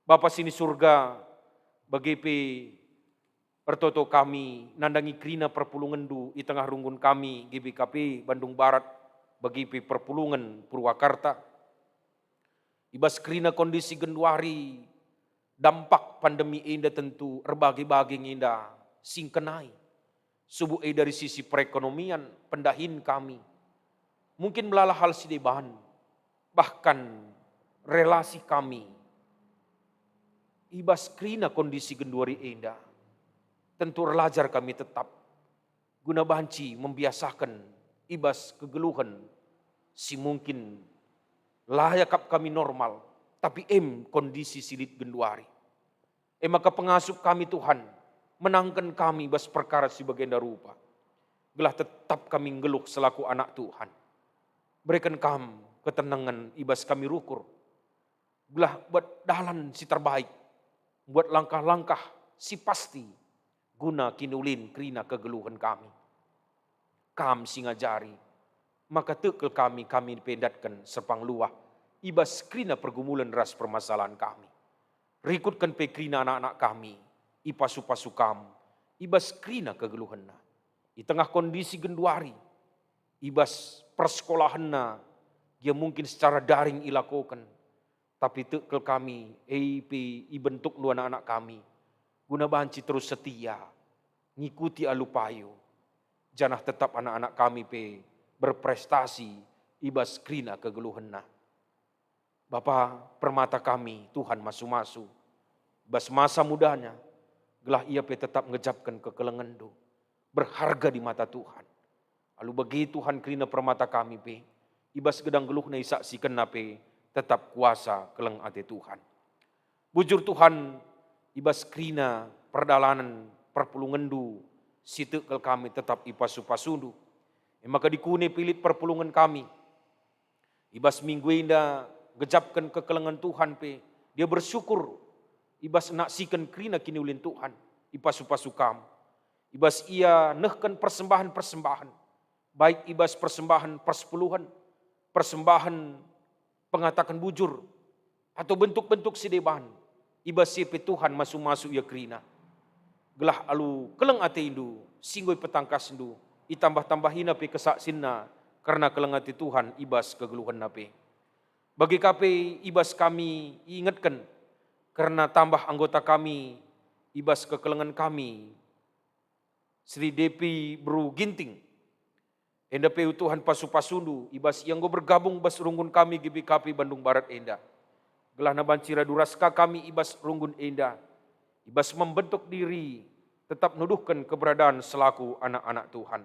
Bapa si ni Surga, bage pe ertoto kami nandangi kerina perpulungenNdu i tengah runggun kami G B K P Bandung Barat, bage pe perpulungen Purwakarta. I bas kerina kondisi genduari, dampak pandemi enda tentu erbage-bage nge enda si ngkenai. Subuk e dari sisi perekonomian, pendahin kami, mungkin melala hal si deban, bahkan relasi kami. I bas kerina kondisi genduari enda, tentu erlajar kami tetap guna banci membiasaken i bas kegeluhen si mungkin la iakap kami normal, tapi em kondisi si lit genduari. E maka pengasup kami, Tuhan, menangken kami bas perkara si bagenda rupa, gelah tetap kami nggeluh selaku anak Tuhan. Bereken Kam ketenengen i bas kami rukur, gelah buat dalan si terbaik, buat langkah-langkah si pasti guna kiniulin kerina kegeluhen kami. Kam si ngajari, maka tekel kami, kami pe ndatken serpang luah i bas kerina pergumulen ras permasalahen kami. Rikutken pe kerina anak-anak kami, ipasu-pasu Kam i bas kerina kegeluhenna. I tengah kondisi genduari, i bas persekolahenna, gia mungkin secara daring ilakoken, tapi tekel kami, e pe ibentukNdu anak-anak kami, guna banci terus setia, ngikuti alu payo, janah tetap anak-anak kami pe berprestasi i bas kerina kegeluhenna. Bapa, permata kami, Tuhan masu-masu, bas masa mudanya, gelah ia pe tetap ngejapken kekelengenNdu, berharga di mata Tuhan. Alu bage, Tuhan, kerina permata kami pe, i bas gedang geluhna isaksikenna pe tetap kuasa keleng ate Tuhan. Bujur, Tuhan, i bas kerina perdalanen perpulungenNdu si tekel kami tetap ipasu-pasuNdu. E maka dikune pe lit perpulungen kami, i bas minggu enda ngejapken kekelengen Tuhan pe, dia bersyukur i bas naksiken kerina kiniulin Tuhan, ipasu-pasu Kam. I bas ia nehken persembahen-persembahen, baik i bas persembahen persepuluhen, persembahen pengataken bujur, atau bentuk-bentuk si deban, i bas si pe Tuhan masu-masu ia kerina. gelah alu keleng atendu, si enggo ipetangkasndu, itambah-tambahina pe kesaksinna kerna keleng ate Tuhan i bas kegeluhenna pe. Bage ka pe i bas kami iingetken kerna tambah anggota kami i bas kekelengen kami, Sri Depi Beru Ginting. Enda pe, o Tuhan, pasu-pasundu i bas ia enggo bergabung bas runggun kami G B K P Bandung Barat enda. Gelahna banci radu ras ka kami i bas runggun enda, i bas membentuk diri, tetap nuduhken keberadaan selaku anak-anak Tuhan.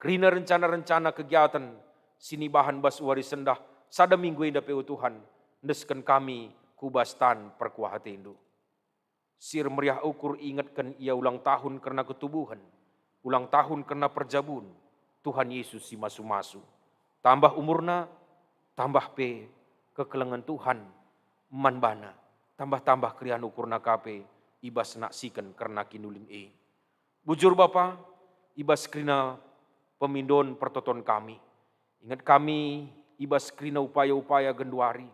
Kerina rencana-rencana kegiatan si nibahan bas wari sendah sada minggu enda pe, o Tuhan, endesken kami ku bas tan perkuah atendu. Si ermeriah ukur ingetken ia ulang tahun kerna ketubuhen, ulang tahun kerna perjabun Tuhan Yesus si masu-masu. Tambah umurna, tambah pe kekelengen Tuhan man bana, tambah-tambah keriahen ukurna ka pe i bas naksiken kerna kiniulin e. Bujur Bapa, i bas kerina pemindon pertoton kami. Inget kami i bas kerina upaya-upaya genduari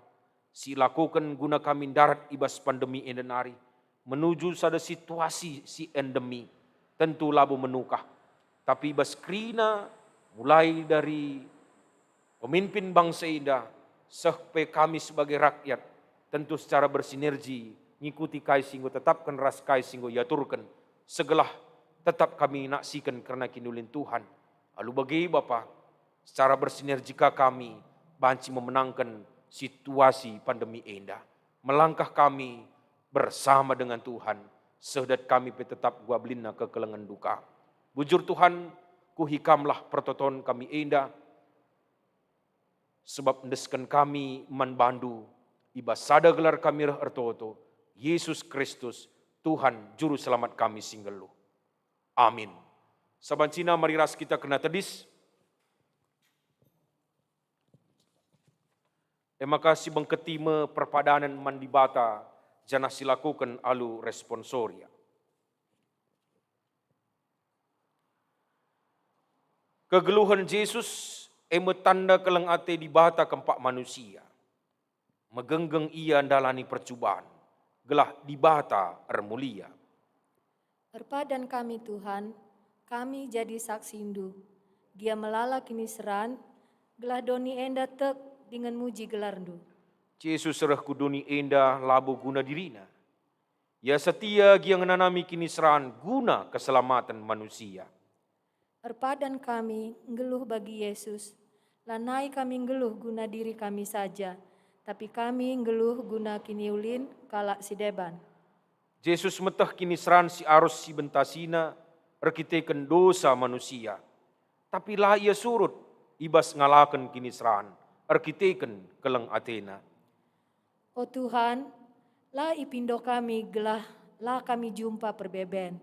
si ilakoken guna kami ndarat i bas pandemi enda nari menuju sada situasi si endemi, tentu labo menukah. Tapi i bas kerina, mulai dari pemimpin bangsa enda, seh pe kami sebagai rakyat, tentu secara bersinergi ngikuti kai si enggo itetapken ras kai si enggo iaturken, segelah tetap kami naksiken kerna kiniulin Tuhan. Alu bage, Bapa, secara bersinergi ka kami banci memenangken situasi pandemi enda. Melangkah kami bersama dengan Tuhan, seh dat kami pe tetap gua belinna kekelengen duka. Bujur Tuhan, kuhi Kamlah pertoton kami enda, sebab endesken kami man bandu, i bas sada gelar kami reh ertoto, Yesus Kristus, Tuhan Juru Selamat kami si nggeluh. Amin. Sabancina mari ras kita kena tedis. E maka sibengketi me perpadanen man Dibata, janah silakoken alu responsoria. Kegeluhen Jesus e me tanda keleng ate Dibata kempak manusia. Megenggeng Ia ndalani percuban, gelah Dibata ermulia. Erpadan kami, Tuhan, kami jadi saksindu. Gia melala kiniseran, gelah doni enda tek dingen muji gelarndu. Jesus reh ku doni enda labo guna diriNa. Ia setia gia ngenanami kiniseran guna keselamaten manusia. Erpadan kami nggeluh bagi Yesus, lanai kami nggeluh guna diri kami saja, tapi kami nggeluh guna kiniulin kalak si deban. Jesus meteh kiniseran si arus sibentasiNa erkiteken dosa manusia, tapi la Ia surut i bas ngalaken kiniseran erkiteken keleng ateNa. O Tuhan, la ipindo kami gelah la kami jumpa perbeben,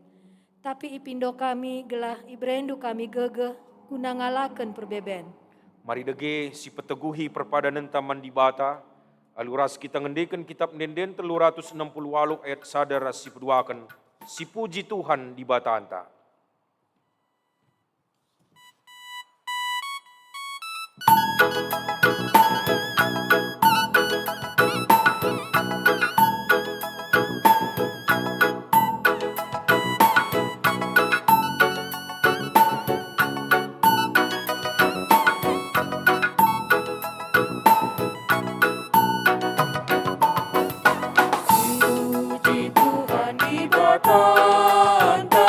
tapi ipindo kami gelah iberendu kami gegeh guna ngalaken perbeben. Mari dage sipeteguhi perpadanenta man Dibata, alu ras kita ngendeken Kitap Ende-enden telu ratus enam puluh waluh ayat sada ras sipeduaken, Sipuji Tuhan Dibatanta. Puji Tuhan Dibatanta,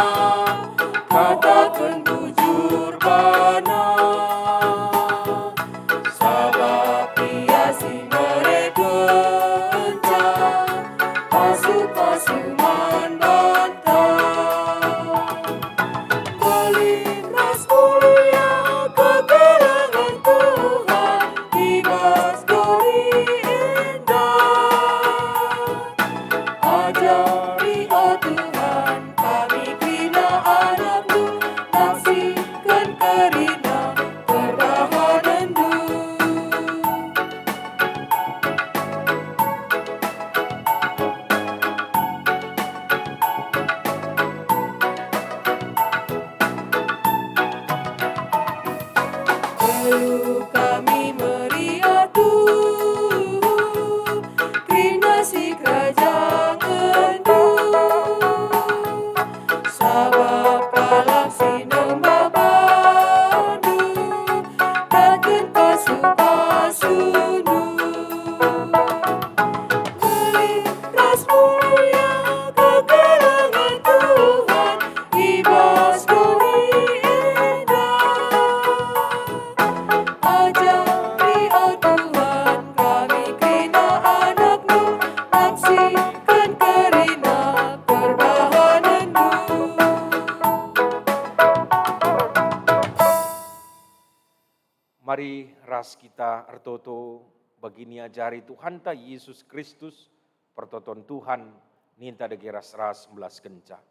Mari ras kita ertoto bagi niajari Tuhanta Yesus Kristus, pertoton Tuhan, ninta dage ras-ras mbelaskenca.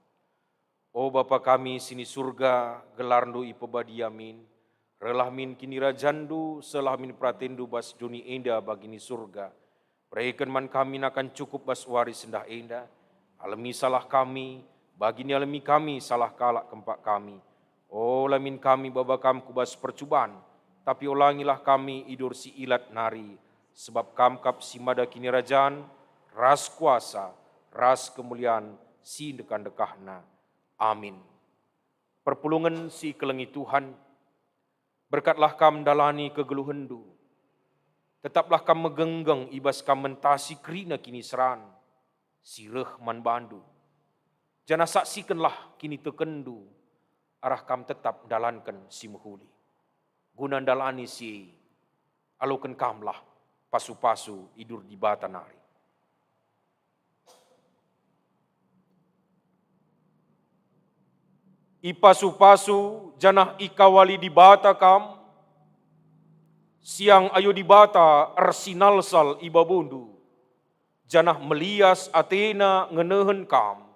O Bapa kami si ni Surga, gelarNdu ipebadia min, rehlah min kinirajanNdu, sehlah min peratenNdu bas doni enda bagi ni Surga. Bereken man kami nakan cukup bas wari sendah enda. Alemi salah kami, bagi nialemi kami salah kalak kempak kami. Ola min kami baba Kam ku bas percuban, tapi olangilah kami i bas si ilat nari, sebab Kam kap si mada kinirajan, ras kuasa, ras kemulian si ndekah-ndekahna. Amin. Perpulungen si ikelengi Tuhan, berkatlah kam ndalani kegeluhenndu. Tetaplah kam megenggeng i bas kam mentasi kerina kiniseran si reh man bandu, janah saksikenlah kinitekenndu arah kam tetap ndalanken si mehuli. Guna ndalani si e, aloken kamlah pasu-pasu i bas Dibata nari. Ipasu-pasu janah ikawali Dibata kam, siang ayo Dibata ersinalsal i babondu, janah melias ateNa ngenehen kam.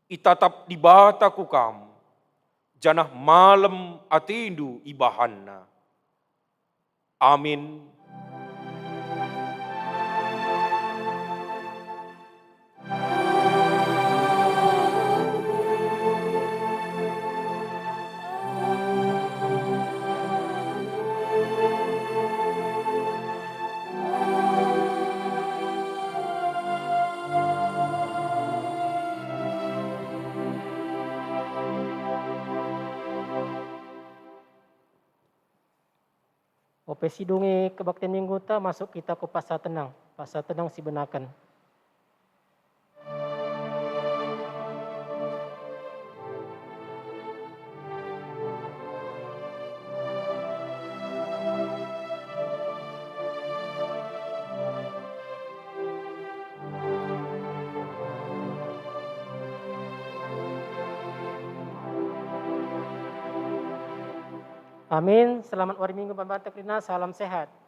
Itatap Dibata ku kam, janah malem atendu ibahanNa. Amin. Ope si dungi kebaktin Mingguta, masuk kita ku Pasa Tenang, Pasa Tenang si benaken. Amin. Selamat wari Minggu man banta kerina. Salam sehat.